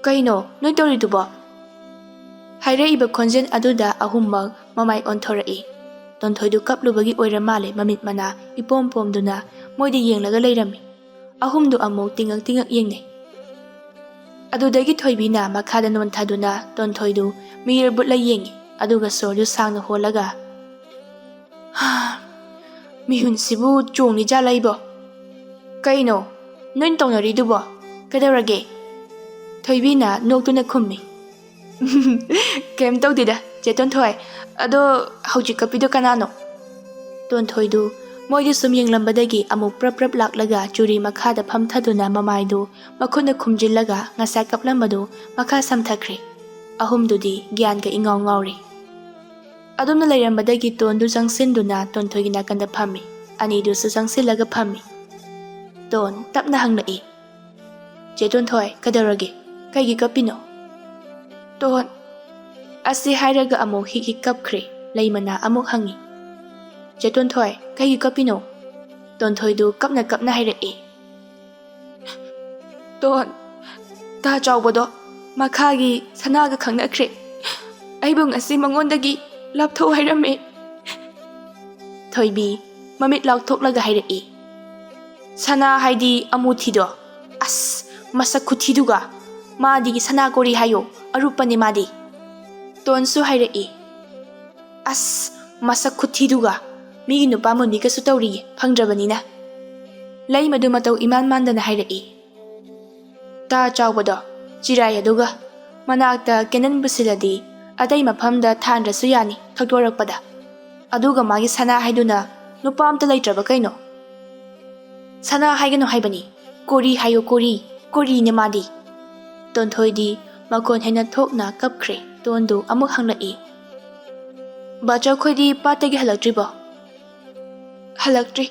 "ꯀꯩꯅꯣ ꯅꯣꯏ ꯇꯧꯔꯤꯗꯨꯕꯣ?" ꯍꯥꯏꯔꯛꯏꯕ ꯈꯣꯟꯖꯦꯜ ꯑꯗꯨꯗ ꯑꯍꯨꯝꯃꯛ ꯃꯃꯥꯏ ꯑꯣꯟꯊꯣꯔꯛꯏ꯫ ꯇꯣꯟꯊꯣꯏꯗꯨ ꯀꯞꯂꯨꯕꯒꯤ ꯑꯣꯏꯔ ꯃꯥꯜꯂꯦ, ꯃꯃꯤꯠ ꯃꯅꯥ ꯏꯄꯣꯝ ꯄꯣꯝꯗꯨꯅ ꯃꯣꯏꯗ ꯌꯦꯡꯂꯒ ꯂꯩꯔꯝꯃꯤ꯫ ꯑꯍꯨꯝꯗꯨ ꯑꯃꯨꯛ ꯇꯤꯡꯉꯛ ꯇꯤꯡꯉꯛ ꯌꯦꯡꯅꯩ꯫ ꯑꯗꯨꯗꯒꯤ ꯊꯣꯏꯕꯤꯅ ꯃꯈꯥꯗ ꯅꯣꯟꯊꯗꯨꯅ ꯇꯣꯟꯊꯣꯏꯗꯨ ꯃꯤꯔ ꯕꯨꯠꯂ ꯌꯦꯡꯉꯤ, ꯑꯗꯨꯒ ꯁꯣꯔꯗꯨ ꯁꯥꯡꯅ ꯍꯣꯜꯂꯒ, "ꯍꯥ, ꯃꯤꯍꯨꯟꯁꯤꯕꯨ ꯆꯣꯡꯉꯤꯖꯥꯠꯂ ꯑꯩꯕꯣ? ꯀꯩꯅꯣ ꯅꯣꯏꯅ ꯇꯧꯅꯔꯤꯗꯨꯕꯣ? ꯀꯩꯗꯧꯔꯒꯦ?" ꯊꯣꯏꯕꯤꯅ ꯅꯣꯛꯇꯨꯅ ꯈꯨꯝꯃꯤ, "ꯀꯩꯝ ꯇꯧꯗꯦꯗ, ꯆꯦ ꯇꯣꯟꯊꯣꯏ꯫ ꯑꯗꯣ ꯍꯧꯖꯤꯛ ꯀꯞꯄꯤꯗꯣ ꯀꯅꯥꯅꯣ?" ꯇꯣꯟꯊꯣꯏꯗꯨ ꯃꯣꯏꯗ ꯁꯨꯝ ꯌꯦꯡꯂꯝꯕꯗꯒꯤ ꯑꯃꯨꯛ ꯄ꯭ꯔꯞ ꯄ꯭ꯔꯞ ꯂꯥꯛꯂꯒ ꯆꯨꯔꯤ ꯃꯈꯥꯗ ꯐꯝꯊꯗꯨꯅ ꯃꯃꯥꯏꯗꯨ ꯃꯈꯨꯠꯅ ꯈꯨꯝꯖꯤꯜꯂꯒ ꯉꯁꯥꯏ ꯀꯞꯂꯝꯕꯗꯨ ꯃꯈꯥ ꯁꯝꯊꯈ꯭ꯔꯦ꯫ ꯑꯍꯨꯝꯗꯨꯗꯤ ꯒ꯭ꯌꯥꯟꯒ ꯏꯉꯥꯎ ꯉꯥꯎꯔꯦ꯫ ꯑꯗꯨꯝꯅ ꯂꯩꯔꯝꯕꯗꯒꯤ ꯇꯣꯟꯗꯨ ꯆꯪꯁꯤꯟꯗꯨꯅ ꯇꯣꯟꯊꯣꯏꯒꯤ ꯅꯥꯀꯟꯗ ꯐꯝꯃꯤ꯫ ꯑꯅꯤꯗꯨꯁꯨ ꯆꯪꯁꯤꯜꯂꯒ ꯐꯝꯃꯤ꯫ ꯇꯣꯟ ꯇꯞꯅ ꯍꯪꯂꯛꯏ, "ꯆꯦ ꯇꯣꯟꯊꯣꯏ, ꯀꯩꯗꯧꯔꯒꯦ? ꯀꯩꯒꯤ ꯀꯞꯄꯤꯅꯣ?" "ꯇꯣꯟ"꯫ ꯑꯁꯤ ꯍꯥꯏꯔꯒ ꯑꯃꯨꯛ ꯍꯤꯛ ꯍꯤꯛ ꯀꯞꯈ꯭ꯔꯦ꯫ ꯂꯩꯃꯅ ꯑꯃꯨꯛ ꯍꯪꯉꯤ, "ꯆꯦ ꯇꯣꯟꯊꯣꯏ, ꯀꯩꯒꯤ ꯀꯞꯄꯤꯅꯣ?" ꯇꯣꯟꯊꯣꯏꯗꯨ ꯀꯞꯅ ꯀꯞꯅ ꯍꯥꯏꯔꯛꯏ, "ꯇꯣꯟ, ꯇꯥ ꯆꯥꯎꯕꯗꯣ ꯃꯈꯥꯒꯤ ꯁꯅꯥꯒ ꯈꯪꯅꯈ꯭ꯔꯦ꯫ ꯑꯩꯕꯨ ꯉꯁꯤ ꯃꯉꯣꯟꯗꯒꯤ ꯂꯥꯞꯊꯣꯛ ꯍꯥꯏꯔꯝꯃꯦ"꯫ ꯊꯣꯏꯕꯤ ꯃꯃꯤꯠ ꯂꯥꯎꯊꯣꯛꯂꯒ ꯍꯥꯏꯔꯛꯏ, "ꯁꯅꯥ ꯍꯥꯏꯗꯤ ꯑꯃꯨꯊꯤꯗꯣ? ꯑꯁ, ꯃꯁꯛ ꯈꯨꯊꯤꯗꯨꯒ! ꯃꯥꯗꯤ ꯁꯅꯥ ꯀꯣꯔꯤ ꯍꯥꯏꯌꯣ, ꯑꯔꯨꯞꯄꯅꯦ ꯃꯥꯗꯤ"꯫ ꯇꯣꯟꯁꯨ ꯍꯥꯏꯔꯛꯏ, "ꯑꯁ, ꯃꯁꯛ ꯈꯨꯊꯤꯗꯨꯒ! ꯃꯤꯒꯤ ꯅꯨꯄꯥ ꯃꯨꯟꯕꯤꯒꯁꯨ ꯇꯧꯔꯤꯌꯦ, ꯐꯪꯗ꯭ꯔꯕꯅꯤꯅ"꯫ ꯂꯩꯃꯗꯨ ꯃꯇꯧ ꯏꯃꯥꯟ ꯃꯥꯟꯗꯅ ꯍꯥꯏꯔꯛꯏ, "ꯇꯥ ꯆꯥꯎꯕꯗꯣ, ꯆꯤꯔꯥꯏ ꯑꯗꯨꯒ ꯃꯅꯥꯛꯇ ꯀꯦꯅꯟ ꯄꯨꯁꯤꯜꯂꯗꯤ ꯑꯇꯩ ꯃꯐꯝꯗ ꯊꯥꯟꯗ꯭ꯔꯁꯨ ꯌꯥꯅꯤ ꯊꯛꯇꯣꯔꯛꯄꯗ꯫ ꯑꯗꯨꯒ ꯃꯥꯒꯤ ꯁꯅꯥ ꯍꯥꯏꯗꯨꯅ ꯅꯨꯄꯥ ꯑꯝꯇ ꯂꯩꯇ꯭ꯔꯕ ꯀꯩꯅꯣ?" "ꯁꯅꯥ ꯍꯥꯏꯒꯅꯨ ꯍꯥꯏꯕꯅꯤ, ꯀꯣꯔꯤ ꯍꯥꯏꯌꯣ, ꯀꯣꯔꯤ, ꯀꯣꯔꯤꯅꯦ ꯃꯥꯗꯤ"꯫ ꯇꯣꯟꯊꯣꯏꯗꯤ ꯃꯈꯣꯟ ꯍꯦꯟꯅ ꯊꯣꯛꯅ ꯀꯞꯈ꯭ꯔꯦ꯫ ꯇꯣꯟꯗꯨ ꯑꯃꯨꯛ ꯍꯪꯂꯛꯏ, "ꯕꯥꯆꯧ ꯈꯣꯏꯗꯤ ꯄꯥꯠꯇꯒꯤ ꯍꯜꯂꯛꯇ꯭ꯔꯤꯕꯣ?" "ꯍꯜꯂꯛꯇ꯭ꯔꯤ꯫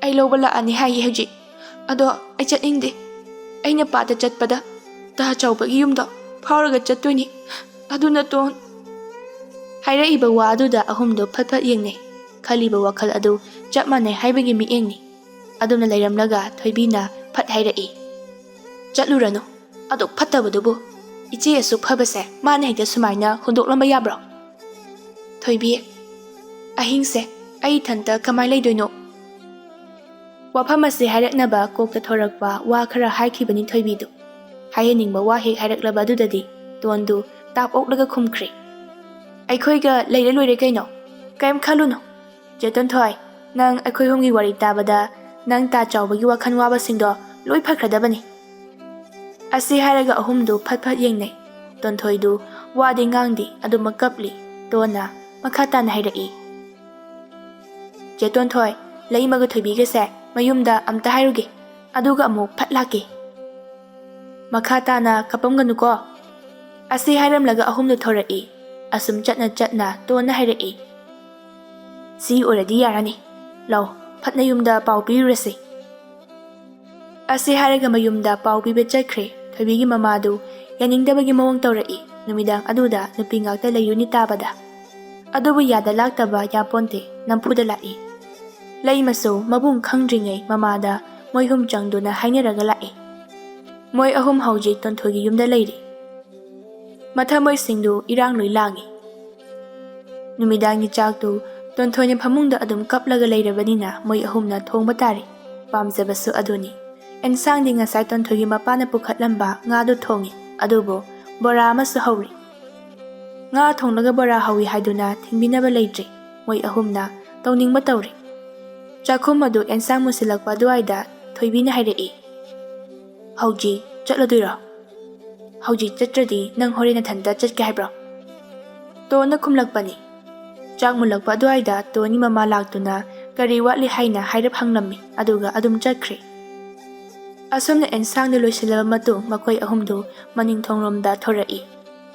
ꯑꯩ ꯂꯧꯕ ꯂꯥꯛꯑꯅꯤ ꯍꯥꯏꯌꯦ ꯍꯧꯖꯤꯛ꯫ ꯑꯗꯣ ꯑꯩ ꯆꯠꯅꯤꯡꯗꯦ꯫ ꯑꯩꯅ ꯄꯥꯠꯇ ꯆꯠꯄꯗ ꯇꯥ ꯆꯥꯎꯕꯒꯤ ꯌꯨꯝꯗꯣ ꯐꯥꯎꯔꯒ ꯆꯠꯇꯣꯏꯅꯤ꯫ ꯑꯗꯨꯅ ꯇꯣꯟ"꯫ ꯍꯥꯏꯔꯛꯏꯕ ꯋꯥ ꯑꯗꯨꯗ ꯑꯍꯨꯝꯗꯣ ꯐꯠ ꯐꯠ ꯌꯦꯡꯅꯩ꯫ ꯈꯜꯂꯤꯕ ꯋꯥꯈꯜ ꯑꯗꯨ ꯆꯞ ꯃꯥꯟꯅꯩ ꯍꯥꯏꯕꯒꯤ ꯃꯤꯠꯌꯦꯡꯅꯤ꯫ ꯑꯗꯨꯝꯅ ꯂꯩꯔꯝꯂꯒ ꯊꯣꯏꯕꯤꯅ ꯐꯠ ꯍꯥꯏꯔꯛꯏ, "ꯆꯠꯂꯨꯔꯅꯨ꯫ ꯑꯗꯨꯛ ꯐꯠꯇꯕꯗꯨꯕꯨ꯫ ꯏꯆꯦ ꯑꯁꯨꯛ ꯐꯕꯁꯦ ꯃꯥꯅ ꯍꯦꯛꯇ ꯁꯨꯃꯥꯏꯅ ꯍꯨꯟꯗꯣꯛꯂꯝꯕ ꯌꯥꯕ꯭ꯔꯣ? ꯊꯣꯏꯕꯤ, ꯑꯍꯤꯡꯁꯦ ꯑꯩ ꯏꯊꯟꯇ ꯀꯃꯥꯏ ꯂꯩꯗꯣꯏꯅꯣ?" ꯋꯥꯐꯝ ꯑꯁꯤ ꯍꯥꯏꯔꯛꯅꯕ ꯀꯣꯛꯇ ꯊꯣꯔꯛꯄ ꯋꯥ ꯈꯔ ꯍꯥꯏꯈꯤꯕꯅꯤ ꯊꯣꯏꯕꯤꯗꯨ꯫ ꯍꯥꯏꯍꯟꯅꯤꯡꯕ ꯋꯥ ꯍꯦꯛ ꯍꯥꯏꯔꯛꯂꯕ ꯑꯗꯨꯗꯗꯤ ꯇꯣꯟꯗꯨ ꯇꯥꯞ ꯑꯣꯛꯂꯒ ꯈꯨꯝꯈ꯭ꯔꯦ, "ꯑꯩꯈꯣꯏꯒ ꯂꯩꯔ ꯂꯣꯏꯔꯦ ꯀꯩꯅꯣ꯫ ꯀꯔꯤꯝ ꯈꯜꯂꯨꯅꯨ꯫ ꯆꯦ ꯇꯣꯟꯊꯣꯏ, ꯅꯪ ꯑꯩꯈꯣꯏ ꯑꯍꯨꯝꯒꯤ ꯋꯥꯔꯤ ꯇꯥꯕꯗ ꯅꯪ ꯇꯥ ꯆꯥꯎꯕꯒꯤ ꯋꯥꯈꯜ ꯋꯥꯕꯁꯤꯡꯗꯣ ꯂꯣꯏ ꯐꯈ꯭ꯔꯗꯕꯅꯤ"꯫ ꯑꯁꯤ ꯍꯥꯏꯔꯒ ꯑꯍꯨꯝꯗꯨ ꯐꯠ ꯐꯠ ꯌꯦꯡꯅꯩ꯫ ꯇꯣꯟꯊꯣꯏꯗꯨ ꯋꯥꯗꯤ ꯉꯥꯡꯗꯦ, ꯑꯗꯨꯃꯛ ꯀꯞꯂꯤ꯫ ꯇꯣꯟꯅ ꯃꯈꯥ ꯇꯥꯅ ꯍꯥꯏꯔꯛꯏ, "ꯆꯦ ꯇꯣꯟꯊꯣꯏ, ꯂꯩꯃꯒ ꯊꯣꯏꯕꯤꯒꯁꯦ ꯃꯌꯨꯝꯗ ꯑꯝꯇ ꯍꯥꯏꯔꯨꯒꯦ, ꯑꯗꯨꯒ ꯑꯃꯨꯛ ꯐꯠ ꯂꯥꯛꯀꯦ꯫ ꯃꯈꯥ ꯇꯥꯅ ꯀꯞꯄꯝꯒꯅꯨꯀꯣ"꯫ ꯑꯁꯤ ꯍꯥꯏꯔꯝꯂꯒ ꯑꯍꯨꯝꯗꯨ ꯊꯣꯔꯛꯏ꯫ ꯑꯁꯨꯝ ꯆꯠꯅ ꯆꯠꯅ ꯇꯣꯟꯅ ꯍꯥꯏꯔꯛꯏ, "ꯁꯤ ꯑꯣꯏꯔꯗꯤ ꯌꯥꯔꯅꯤ꯫ ꯂꯥꯎ, ꯐꯠꯅ ꯌꯨꯝꯗ ꯄꯥꯎ ꯄꯤꯔꯨꯔꯁꯤ"꯫ ꯑꯁꯤ ꯍꯥꯏꯔꯒ ꯃꯌꯨꯝꯗ ꯄꯥꯎ ꯄꯤꯕ ꯆꯠꯈ꯭ꯔꯦ꯫ ꯊꯣꯏꯕꯤꯒꯤ ꯃꯃꯥꯗꯨ ꯌꯥꯅꯤꯡꯗꯕꯒꯤ ꯃꯑꯣꯡ ꯇꯧꯔꯛꯏ꯫ ꯅꯨꯃꯤꯗꯥꯡ ꯑꯗꯨꯗ ꯅꯨꯄꯤ ꯉꯥꯛꯇ ꯂꯩꯔꯨꯅꯤ ꯇꯥꯕꯗ꯫ ꯑꯗꯨꯕꯨ ꯌꯥꯗ ꯂꯥꯛꯇꯕ ꯌꯥꯄꯣꯟꯇꯦ, ꯅꯝꯐꯨꯗ ꯂꯥꯛꯏ꯫ ꯂꯩꯃꯁꯨ ꯃꯕꯨꯡ ꯈꯪꯗ꯭ꯔꯤꯉꯩ ꯃꯃꯥꯗ ꯃꯣꯏ ꯑꯍꯨꯝ ꯆꯪꯗꯨꯅ ꯍꯥꯏꯅꯔꯒ ꯂꯥꯛꯏ꯫ ꯃꯣꯏ ꯑꯍꯨꯝ ꯍꯧꯖꯤꯛ ꯇꯣꯟꯊꯣꯏꯒꯤ ꯌꯨꯝꯗ ꯂꯩꯔꯤ꯫ ꯃꯊꯃꯣꯏꯁꯤꯡꯗꯨ ꯏꯔꯥꯡ ꯂꯣꯏ ꯂꯥꯡꯏ꯫ ꯅꯨꯃꯤꯗꯥꯡꯒꯤ ꯆꯥꯛꯇꯨ ꯇꯣꯟꯊꯣꯏꯅ ꯐꯃꯨꯡꯗ ꯑꯗꯨꯝ ꯀꯞꯂꯒ ꯂꯩꯔꯕꯅꯤꯅ ꯃꯣꯏ ꯑꯍꯨꯝꯅ ꯊꯣꯡꯕ ꯇꯥꯔꯦ꯫ ꯄꯥꯝꯖꯕꯁꯨ ꯑꯗꯨꯅꯤ꯫ ꯑꯦꯟꯁꯥꯡꯗꯤ ꯉꯁꯥꯏ ꯇꯣꯟꯊꯣꯏꯒꯤ ꯃꯄꯥꯅ ꯄꯨꯈꯠꯂꯝꯕ ꯉꯥꯗꯨ ꯊꯣꯡꯉꯤ, ꯑꯗꯨꯕꯨ ꯕꯣꯔꯥ ꯑꯃꯁꯨ ꯍꯧꯔꯤ꯫ ꯉꯥ ꯊꯣꯡꯂꯒ ꯕꯣꯔꯥ ꯍꯧꯏ ꯍꯥꯏꯗꯨꯅ ꯊꯤꯡꯕꯤꯅꯕ ꯂꯩꯇ꯭ꯔꯤ꯫ ꯃꯣꯏ ꯑꯍꯨꯝꯅ ꯇꯧꯅꯤꯡꯕ ꯇꯧꯔꯤ꯫ ꯆꯥꯛꯈꯨꯝ ꯑꯗꯨ ꯑꯦꯟꯁꯥꯡ ꯃꯨꯁꯤꯜꯂꯛꯄ ꯑꯗꯨꯋꯥꯏꯗ ꯊꯣꯏꯕꯤꯅ ꯍꯥꯏꯔꯛꯏ, "ꯍꯧꯖꯤꯛ ꯆꯠꯂꯗꯣꯏꯔꯣ? ꯍꯧꯖꯤꯛ ꯆꯠꯇ꯭ꯔꯗꯤ ꯅꯪ ꯍꯣꯔꯦꯟ ꯅꯊꯟꯇ ꯆꯠꯀꯦ ꯍꯥꯏꯕ꯭ꯔꯣ?" ꯇꯣꯟꯅ ꯈꯨꯝꯂꯛꯄꯅꯤ꯫ ꯆꯥꯛ ꯃꯨꯜꯂꯛꯄ ꯑꯗꯨꯋꯥꯏꯗ ꯇꯣꯟꯒꯤ ꯃꯃꯥ ꯂꯥꯛꯇꯨꯅ ꯀꯔꯤ ꯋꯥꯠꯂꯤ ꯍꯥꯏꯅ ꯍꯥꯏꯔꯞ ꯍꯪꯂꯝꯃꯤ, ꯑꯗꯨꯒ ꯑꯗꯨꯝ ꯆꯠꯈ꯭ꯔꯦ꯫ ꯑꯁꯨꯝꯅ ꯑꯦꯟꯁꯥꯡꯗꯨ ꯂꯣꯏꯁꯤꯜꯂꯕ ꯃꯇꯨꯡ ꯃꯈꯣꯏ ꯑꯍꯨꯝꯗꯨ ꯃꯅꯤꯡ ꯊꯣꯡꯂꯣꯝꯗ ꯊꯣꯔꯛꯏ꯫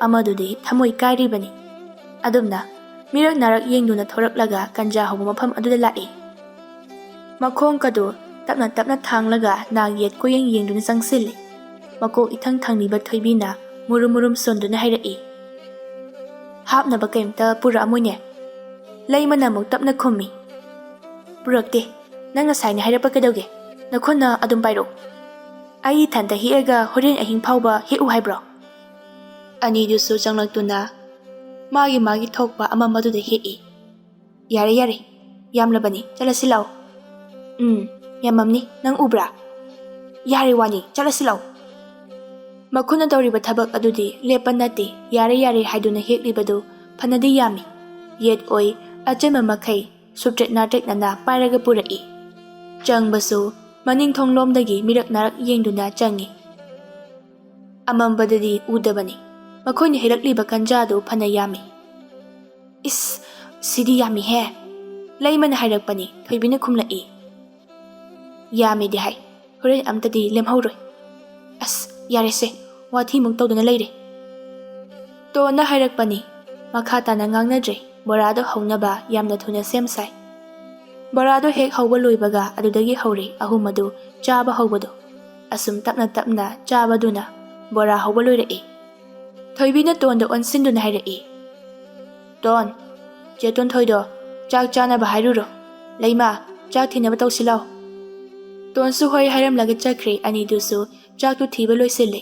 ꯑꯃꯗꯨꯗꯤ ꯊꯃꯣꯏ ꯀꯥꯏꯔꯤꯕꯅꯤ꯫ ꯑꯗꯨꯝꯅ ꯃꯤꯔꯛ ꯅꯥꯔꯛ ꯌꯦꯡꯗꯨꯅ ꯊꯣꯔꯛꯂꯒ ꯀꯟꯖꯥ ꯍꯧꯕ ꯃꯐꯝ ꯑꯗꯨꯗ ꯂꯥꯛꯏ꯫ ꯃꯈꯣꯡꯒꯗꯨ ꯇꯞꯅ ꯇꯞꯅ ꯊꯥꯡꯂꯒ ꯅꯥꯛ ꯌꯦꯠ ꯀꯣꯏꯌꯦꯡ ꯌꯦꯡꯗꯨꯅ ꯆꯪꯁꯤꯜꯂꯤ꯫ ꯃꯀꯣꯛ ꯏꯊꯪ ꯊꯪꯂꯤꯕ ꯊꯣꯏꯕꯤꯅ ꯃꯨꯔꯨꯝ ꯃꯨꯔꯨꯝ ꯁꯣꯟꯗꯨꯅ ꯍꯥꯏꯔꯛꯏ, "ꯍꯥꯞꯅꯕ ꯀꯩꯝꯇ ꯄꯨꯔꯛꯑꯝꯃꯣꯏꯅꯦ?" ꯂꯩꯃꯅ ꯑꯃꯨꯛ ꯇꯞꯅ ꯈꯨꯝꯃꯤ, "ꯄꯨꯔꯛꯇꯦ꯫ ꯅꯪ ꯉꯁꯥꯏꯅ ꯍꯥꯏꯔꯛꯄ ꯀꯩꯗꯧꯒꯦ? ꯅꯈꯨꯠꯅ ꯑꯗꯨꯝ ꯄꯥꯏꯔꯛꯎ꯫ ꯑꯩ ꯏꯊꯟꯇ ꯍꯦꯛꯑꯒ ꯍꯣꯔꯦꯟ ꯑꯍꯤꯡ ꯐꯥꯎꯕ ꯍꯦꯛꯎ ꯍꯥꯏꯕ꯭ꯔꯣ?" ꯑꯅꯤꯗꯨꯁꯨ ꯆꯪꯂꯛꯇꯨꯅ ꯃꯥꯒꯤ ꯃꯥꯒꯤ ꯊꯣꯛꯄ ꯑꯃꯝꯕꯗꯨꯗ ꯍꯦꯛꯏ꯫ "ꯌꯥꯔꯦ, ꯌꯥꯔꯦ, ꯌꯥꯝꯂꯕꯅꯤ, ꯆꯠꯂꯁꯤ ꯂꯥꯛꯑꯣ꯫ ꯎꯝ, ꯌꯥꯝꯃꯝꯅꯤ, ꯅꯪ ꯎꯕ꯭ꯔꯥ? ꯌꯥꯔꯦ ꯋꯥꯅꯤ, ꯆꯠꯂꯁꯤ ꯂꯥꯛꯑꯣ꯫" ꯃꯈꯨꯠꯅ ꯇꯧꯔꯤꯕ ꯊꯕꯛ ꯑꯗꯨꯗꯤ ꯂꯦꯞꯄ ꯅꯠꯇꯦ꯫ "ꯌꯥꯔꯦ, ꯌꯥꯔꯦ" ꯍꯥꯏꯗꯨꯅ ꯍꯦꯛꯂꯤꯕꯗꯨ ꯐꯅꯗꯤ ꯌꯥꯝꯃꯤ꯫ ꯌꯦꯠ ꯑꯣꯏ ꯑꯆꯟꯕ ꯃꯈꯩ ꯁꯨꯞꯇ꯭ꯔꯦꯠ ꯅꯥꯇ꯭ꯔꯦꯠꯅꯅ ꯄꯥꯏꯔꯒ ꯄꯨꯔꯛꯏ꯫ ꯆꯪꯕꯁꯨ ꯃꯅꯤꯡ ꯊꯣꯡꯂꯣꯝꯗꯒꯤ ꯃꯤꯔꯛ ꯅꯥꯔꯛ ꯌꯦꯡꯗꯨꯅ ꯆꯪꯉꯤ꯫ ꯑꯃꯝꯕꯗꯗꯤ ꯎꯗꯕꯅꯤ꯫ ꯃꯈꯣꯏꯅ ꯍꯦꯛꯂꯛꯂꯤꯕ ꯀꯟꯖꯥꯗꯨ ꯐꯅ ꯌꯥꯝꯃꯤ꯫ "ꯏꯁ, ꯁꯤꯗꯤ ꯌꯥꯝꯃꯤꯍꯦ!" ꯂꯩꯃꯅ ꯍꯥꯏꯔꯛꯄꯅꯤ꯫ ꯊꯣꯏꯕꯤꯅ ꯈꯨꯝꯂꯛꯏ, "ꯌꯥꯝꯃꯤꯗꯤ ꯍꯥꯏ, ꯍꯣꯔꯦꯟ ꯑꯝꯇꯗꯤ ꯂꯦꯝꯍꯧꯔꯣꯏ꯫ ꯑꯁ, ꯌꯥꯔꯦꯁꯦ, ꯋꯥꯊꯤꯃꯨꯛ ꯇꯧꯗꯨꯅ ꯂꯩꯔꯦ꯫" ꯇꯣꯟꯅ ꯍꯥꯏꯔꯛꯄꯅꯤ꯫ ꯃꯈꯥ ꯇꯥꯅ ꯉꯥꯡꯅꯗ꯭ꯔꯦ꯫ ꯕꯣꯔꯥꯗꯣ ꯍꯧꯅꯕ ꯌꯥꯝꯅ ꯊꯨꯅ ꯁꯦꯝ ꯁꯥꯏ꯫ ꯕꯣꯔꯥꯗꯣ ꯍꯦꯛ ꯍꯧꯕ ꯂꯣꯏꯕꯒ ꯑꯗꯨꯗꯒꯤ ꯍꯧꯔꯦ ꯑꯍꯨꯝ ꯑꯗꯨ ꯆꯥꯕ ꯍꯧꯕꯗꯣ꯫ ꯑꯁꯨꯝ ꯇꯞꯅ ꯇꯞꯅ ꯆꯥꯕꯗꯨꯅ ꯕꯣꯔꯥ ꯍꯧꯕ ꯂꯣꯏꯔꯛꯏ꯫ ꯊꯣꯏꯕꯤꯅ ꯇꯣꯟꯗ ꯑꯣꯟꯁꯤꯟꯗꯨꯅ ꯍꯥꯏꯔꯛꯏ, "ꯇꯣꯟ, ꯆꯦ ꯇꯣꯟꯊꯣꯏꯗꯣ ꯆꯥꯛ ꯆꯥꯅꯕ ꯍꯥꯏꯔꯨꯔꯣ꯫ ꯂꯩꯃ, ꯆꯥꯛ ꯊꯤꯅꯕ ꯇꯧꯁꯤ ꯂꯥꯎ꯫" ꯇꯣꯟꯁꯨ ꯍꯣꯏ ꯍꯥꯏꯔꯝꯂꯒ ꯆꯠꯈ꯭ꯔꯦ꯫ ꯑꯅꯤꯗꯨꯁꯨ ꯆꯥꯛꯇꯨ ꯊꯤꯕ ꯂꯣꯏꯁꯤꯜꯂꯦ꯫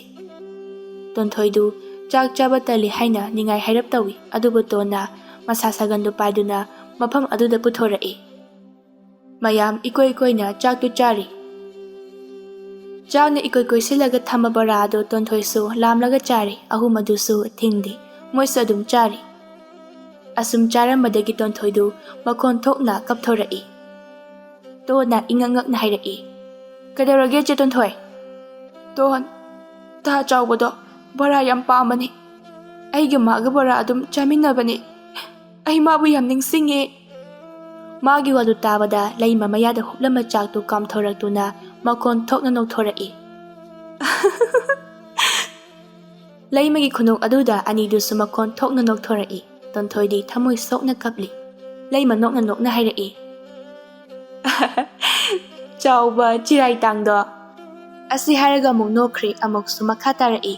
ꯇꯣꯟꯊꯣꯏꯗꯨ ꯆꯥꯛ ꯆꯥꯕ ꯇꯜꯂꯤ ꯍꯥꯏꯅ ꯅꯤꯡꯉꯥꯏ ꯍꯥꯏꯔꯞ ꯇꯧꯏ, ꯑꯗꯨꯕꯨ ꯇꯣꯟꯅ ꯃꯁꯥ ꯁꯥꯒꯟꯗꯨ ꯄꯥꯏꯗꯨꯅ ꯃꯐꯝ ꯑꯗꯨꯗ ꯄꯨꯊꯣꯔꯛꯏ꯫ ꯃꯌꯥꯝ ꯏꯀꯣꯏ ꯀꯣꯏꯅ ꯆꯥꯛꯇꯨ ꯆꯥꯔꯤ꯫ ꯆꯥꯛꯅ ꯏꯀꯣꯏ ꯀꯣꯏꯁꯤꯜꯂꯒ ꯊꯝꯕ ꯕꯣꯔꯥ ꯑꯗꯨ ꯇꯣꯟꯊꯣꯏꯁꯨ ꯂꯥꯝꯂꯒ ꯆꯥꯔꯤ꯫ ꯑꯍꯨꯝ ꯑꯗꯨꯁꯨ ꯊꯤꯡꯗꯦ, ꯃꯣꯏꯁꯨ ꯑꯗꯨꯝ ꯆꯥꯔꯤ꯫ ꯑꯁꯨꯝ ꯆꯥꯔꯝꯕꯗꯒꯤ ꯇꯣꯟꯊꯣꯏꯗꯨ ꯃꯈꯣꯟ ꯊꯣꯛꯅ ꯀꯞꯊꯣꯔꯛꯏ꯫ ꯇꯣꯟꯅ ꯏꯉꯛ ꯉꯛꯅ ꯍꯥꯏꯔꯛꯏ, "ꯀꯩꯗꯧꯔꯒꯦ, ꯆꯦ ꯇꯣꯟꯊꯣꯏ?" "ꯇꯣꯟ, ꯇꯥ ꯆꯥꯎꯕꯗꯣ ꯕꯣꯔꯥ ꯌꯥꯝ ꯄꯥꯝꯕꯅꯤ꯫ ꯑꯩꯒ ꯃꯥꯒ ꯕꯣꯔꯥ ꯑꯗꯨꯝ ꯆꯥꯃꯤꯟꯅꯕꯅꯤ꯫ ꯑꯩ ꯃꯥꯕꯨ ꯌꯥꯝ ꯅꯤꯡꯁꯤꯡꯉꯦ꯫" ꯃꯥꯒꯤ ꯋꯥꯗꯨ ꯇꯥꯕꯗ ꯂꯩꯃ ꯃꯌꯥꯗ ꯍꯨꯞꯂꯝꯕ ꯆꯥꯛꯇꯨ ꯀꯥꯝꯊꯣꯔꯛꯇꯨꯅ ꯃꯈꯣꯟ ꯊꯣꯛꯅ ꯅꯣꯛꯊꯣꯔꯛꯏ꯫ ꯂꯩꯃꯒꯤ ꯈꯨꯅꯣꯛ ꯑꯗꯨꯗ ꯑꯅꯤꯗꯨꯁꯨ ꯃꯈꯣꯟ ꯊꯣꯛꯅ ꯅꯣꯛꯊꯣꯔꯛꯏ꯫ ꯇꯣꯟꯊꯣꯏꯗꯤ ꯊꯃꯣꯏ ꯁꯣꯛꯅ ꯀꯞꯂꯤ꯫ ꯂꯩꯃ ꯅꯣꯛꯅ ꯅꯣꯛꯅ ꯍꯥꯏꯔꯛꯏ, "ꯆꯥꯎꯕ ꯆꯤꯔꯥꯏ ꯇꯥꯡꯗꯣ꯫" ꯑꯁꯤ ꯍꯥꯏꯔꯒ ꯑꯃꯨꯛ ꯅꯣꯛꯈ꯭ꯔꯦ, ꯑꯃꯨꯛꯁꯨ ꯃꯈꯥ ꯇꯥꯔꯛꯏ,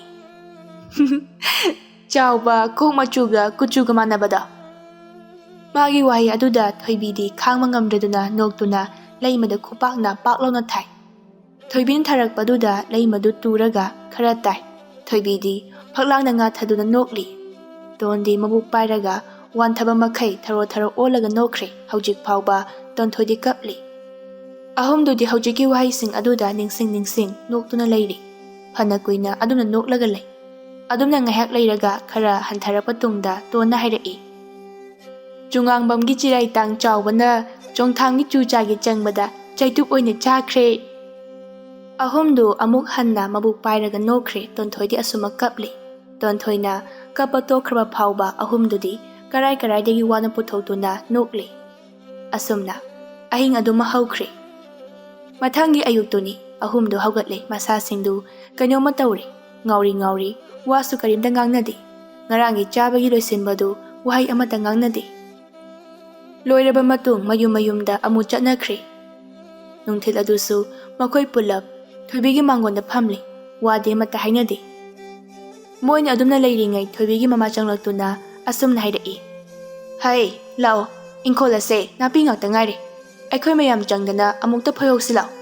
"ꯆꯥꯎꯕ ꯀꯣꯛ ꯃꯆꯨꯒ ꯀꯨꯆꯨꯒ ꯃꯥꯟꯅꯕꯗꯣ꯫" ꯃꯥꯒꯤ ꯋꯥꯍꯩ ꯑꯗꯨꯗ ꯊꯣꯏꯕꯤꯗꯤ ꯈꯥꯡꯕ ꯉꯝꯗ꯭ꯔꯗꯨꯅ ꯅꯣꯛꯇꯨꯅ ꯂꯩꯃꯗ ꯈꯨꯄꯥꯛꯅ ꯄꯥꯛ ꯂꯥꯎꯅ ꯊꯥꯏ꯫ ꯊꯣꯏꯕꯤꯅ ꯊꯥꯔꯛꯄꯗꯨꯗ ꯂꯩꯃꯗꯨ ꯇꯨꯔꯒ ꯈꯔ ꯇꯥꯏ꯫ ꯊꯣꯏꯕꯤꯗꯤ ꯐꯛꯂꯥꯡꯗ ꯉꯥ ꯊꯥꯗꯨꯅ ꯅꯣꯛꯂꯤ꯫ ꯇꯣꯟꯗꯤ ꯃꯕꯨꯛ ꯄꯥꯏꯔꯒ ꯋꯥꯟꯊꯕ ꯃꯈꯩ ꯊꯔꯣ ꯊꯔꯣ ꯑꯣꯜꯂꯒ ꯅꯣꯛꯈ꯭ꯔꯦ꯫ ꯍꯧꯖꯤꯛ ꯐꯥꯎꯕ ꯇꯣꯟꯊꯣꯏꯗꯤ ꯀꯞꯂꯤ꯫ ꯑꯍꯨꯝꯗꯨꯗꯤ ꯍꯧꯖꯤꯛꯀꯤ ꯋꯥꯍꯩꯁꯤꯡ ꯑꯗꯨꯗ ꯅꯤꯡꯁꯤꯡ ꯅꯤꯡꯁꯤꯡ ꯅꯣꯛꯇꯨꯅ ꯂꯩꯔꯤ꯫ ꯐꯅ ꯀꯨꯏꯅ ꯑꯗꯨꯝꯅ ꯅꯣꯛꯂꯒ ꯂꯩ꯫ ꯑꯗꯨꯝꯅ ꯉꯥꯏꯍꯥꯛ ꯂꯩꯔꯒ ꯈꯔ ꯍꯟꯊꯔꯛꯄ ꯇꯨꯡꯗ ꯇꯣꯟꯅ ꯍꯥꯏꯔꯛꯏ, "ꯆꯨꯉꯥꯡꯕꯝꯒꯤ ꯆꯤꯔꯥꯏ ꯇꯥꯡ ꯆꯥꯎꯕꯅ ꯆꯣꯡꯊꯥꯡꯒꯤ ꯆꯨ ꯆꯥꯒꯦ ꯆꯪꯕꯗ ꯆꯩꯇꯨꯞ ꯑꯣꯏꯅ ꯆꯥꯈ꯭ꯔꯦ꯫" ꯑꯍꯨꯝꯗꯨ ꯑꯃꯨꯛ ꯍꯟꯅ ꯃꯕꯨꯛ ꯄꯥꯏꯔꯒ ꯅꯣꯛꯈ꯭ꯔꯦ꯫ ꯇꯣꯟꯊꯣꯏꯗꯤ ꯑꯁꯨꯃꯛ ꯀꯞꯂꯤ꯫ ꯇꯣꯟꯊꯣꯏꯅ ꯀꯞꯄ ꯇꯣꯛꯈ꯭ꯔꯕ ꯐꯥꯎꯕ ꯑꯍꯨꯝꯗꯨꯗꯤ ꯀꯔꯥꯏ ꯀꯔꯥꯏꯗꯒꯤ ꯋꯥꯅ ꯄꯨꯊꯣꯛꯇꯨꯅ ꯅꯣꯛꯂꯤ꯫ ꯑꯁꯨꯝꯅ ꯑꯍꯤꯡ ꯑꯗꯨꯃ ꯍꯧꯈ꯭ꯔꯦ꯫ ꯃꯊꯪꯒꯤ ꯑꯌꯨꯛꯇꯨꯅꯤ꯫ ꯑꯍꯨꯝꯗꯨ ꯍꯧꯒꯠꯂꯦ꯫ ꯃꯁꯥꯁꯤꯡꯗꯨ ꯀꯩꯅꯣꯝꯃ ꯇꯧꯔꯦ꯫ ꯉꯥꯎꯔꯤ ꯉꯥꯎꯔꯤ, ꯋꯥꯁꯨ ꯀꯔꯤꯝꯇ ꯉꯥꯡꯅꯗꯦ꯫ ꯉꯔꯥꯡꯒꯤ ꯆꯥꯕꯒꯤ ꯂꯣꯏꯁꯤꯟꯕꯗꯨ ꯋꯥꯍꯩ ꯑꯃꯠꯇ ꯉꯥꯡꯅꯗꯦ꯫ ꯂꯣꯏꯔꯕ ꯃꯇꯨꯡ ꯃꯌꯨꯝ ꯃꯌꯨꯝꯗ ꯑꯃꯨꯛ ꯆꯠꯅꯈ꯭ꯔꯦ꯫ ꯅꯨꯡꯊꯤꯜ ꯑꯗꯨꯁꯨ ꯃꯈꯣꯏ ꯄꯨꯂꯞ ꯊꯣꯏꯕꯤꯒꯤ ꯃꯥꯡꯒꯣꯟꯗ ꯐꯝꯂꯤ꯫ ꯋꯥꯗꯤ ꯑꯃꯠꯇ ꯍꯥꯏꯅꯗꯦ꯫ ꯃꯣꯏꯅ ꯑꯗꯨꯝꯅ ꯂꯩꯔꯤꯉꯩ ꯊꯣꯏꯕꯤꯒꯤ ꯃꯃꯥ ꯆꯪꯂꯛꯇꯨꯅ ꯑꯁꯨꯝꯅ ꯍꯥꯏꯔꯛꯏ, "ꯍꯩ, ꯂꯥꯛꯑꯣ, ꯏꯪꯈꯣꯜ ꯑꯁꯦ ꯅꯥꯄꯤ ꯉꯥꯛꯇ ꯉꯥꯏꯔꯦ꯫ ꯑꯩꯈꯣꯏ ꯃꯌꯥꯝ ꯆꯪꯗꯅ ꯑꯃꯨꯛꯇ ꯐꯣꯏꯍꯧꯁꯤ ꯂꯥꯛꯑꯣ꯫"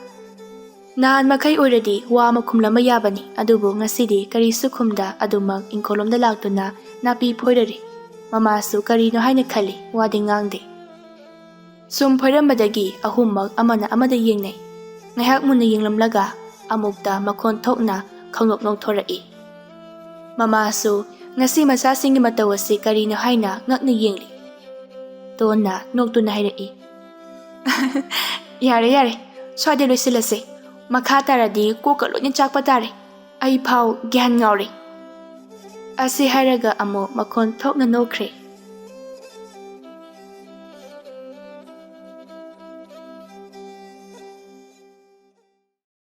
ꯅꯍꯥꯟ ꯃꯈꯩ ꯑꯣꯏꯔꯗꯤ ꯋꯥ ꯑꯃ ꯈꯨꯝꯂꯝꯕ ꯌꯥꯕꯅꯤ, ꯑꯗꯨꯕꯨ ꯉꯁꯤꯗꯤ ꯀꯔꯤꯁꯨ ꯈꯨꯝꯗ ꯑꯗꯨꯃꯛ ꯏꯪꯈꯣꯜꯂꯣꯝꯗ ꯂꯥꯛꯇꯨꯅ ꯅꯥꯄꯤ ꯐꯣꯏꯔꯔꯤ꯫ ꯃꯃꯥꯁꯨ ꯀꯔꯤꯅꯣ ꯍꯥꯏꯅ ꯈꯜꯂꯤ, ꯋꯥꯗꯤ ꯉꯥꯡꯗꯦ꯫ ꯁꯨꯝ ꯐꯣꯏꯔꯝꯕꯗꯒꯤ ꯑꯍꯨꯝꯃꯛ ꯑꯃꯅ ꯑꯃꯗ ꯌꯦꯡꯅꯩ꯫ ꯉꯥꯏꯍꯥꯛ ꯃꯨꯟꯅ ꯌꯦꯡꯂꯝꯂꯒ ꯑꯃꯨꯛꯇ ꯃꯈꯣꯟ ꯊꯣꯛꯅ ꯈꯪꯅꯣꯛ ꯅꯣꯛꯊꯣꯔꯛꯏ꯫ ꯃꯃꯥꯁꯨ ꯉꯁꯤ ꯃꯆꯥꯁꯤꯡꯒꯤ ꯃꯇꯧ ꯑꯁꯤ ꯀꯔꯤꯅꯣ ꯍꯥꯏꯅ ꯉꯛꯅ ꯌꯦꯡꯂꯤ꯫ ꯇꯣꯟꯅ ꯅꯣꯛꯇꯨꯅ ꯍꯥꯏꯔꯛꯏ, "ꯌꯥꯔꯦ, ꯌꯥꯔꯦ, ꯁ꯭ꯋꯥꯏꯗ ꯂꯣꯏꯁꯤꯜꯂꯁꯦ꯫ ꯃꯈꯥ ꯇꯥꯔꯗꯤ ꯀꯣꯛꯀ ꯂꯣꯏꯅ ꯆꯥꯛꯄ ꯇꯥꯔꯦ꯫ ꯑꯩ ꯐꯥꯎ ꯒ꯭ꯌꯥꯟ ꯉꯥꯎꯔꯦ꯫" ꯑꯁꯤ ꯍꯥꯏꯔꯒ ꯑꯃꯨꯛ ꯃꯈꯣꯟ ꯊꯣꯛꯅ ꯅꯣꯛꯈ꯭ꯔꯦ꯫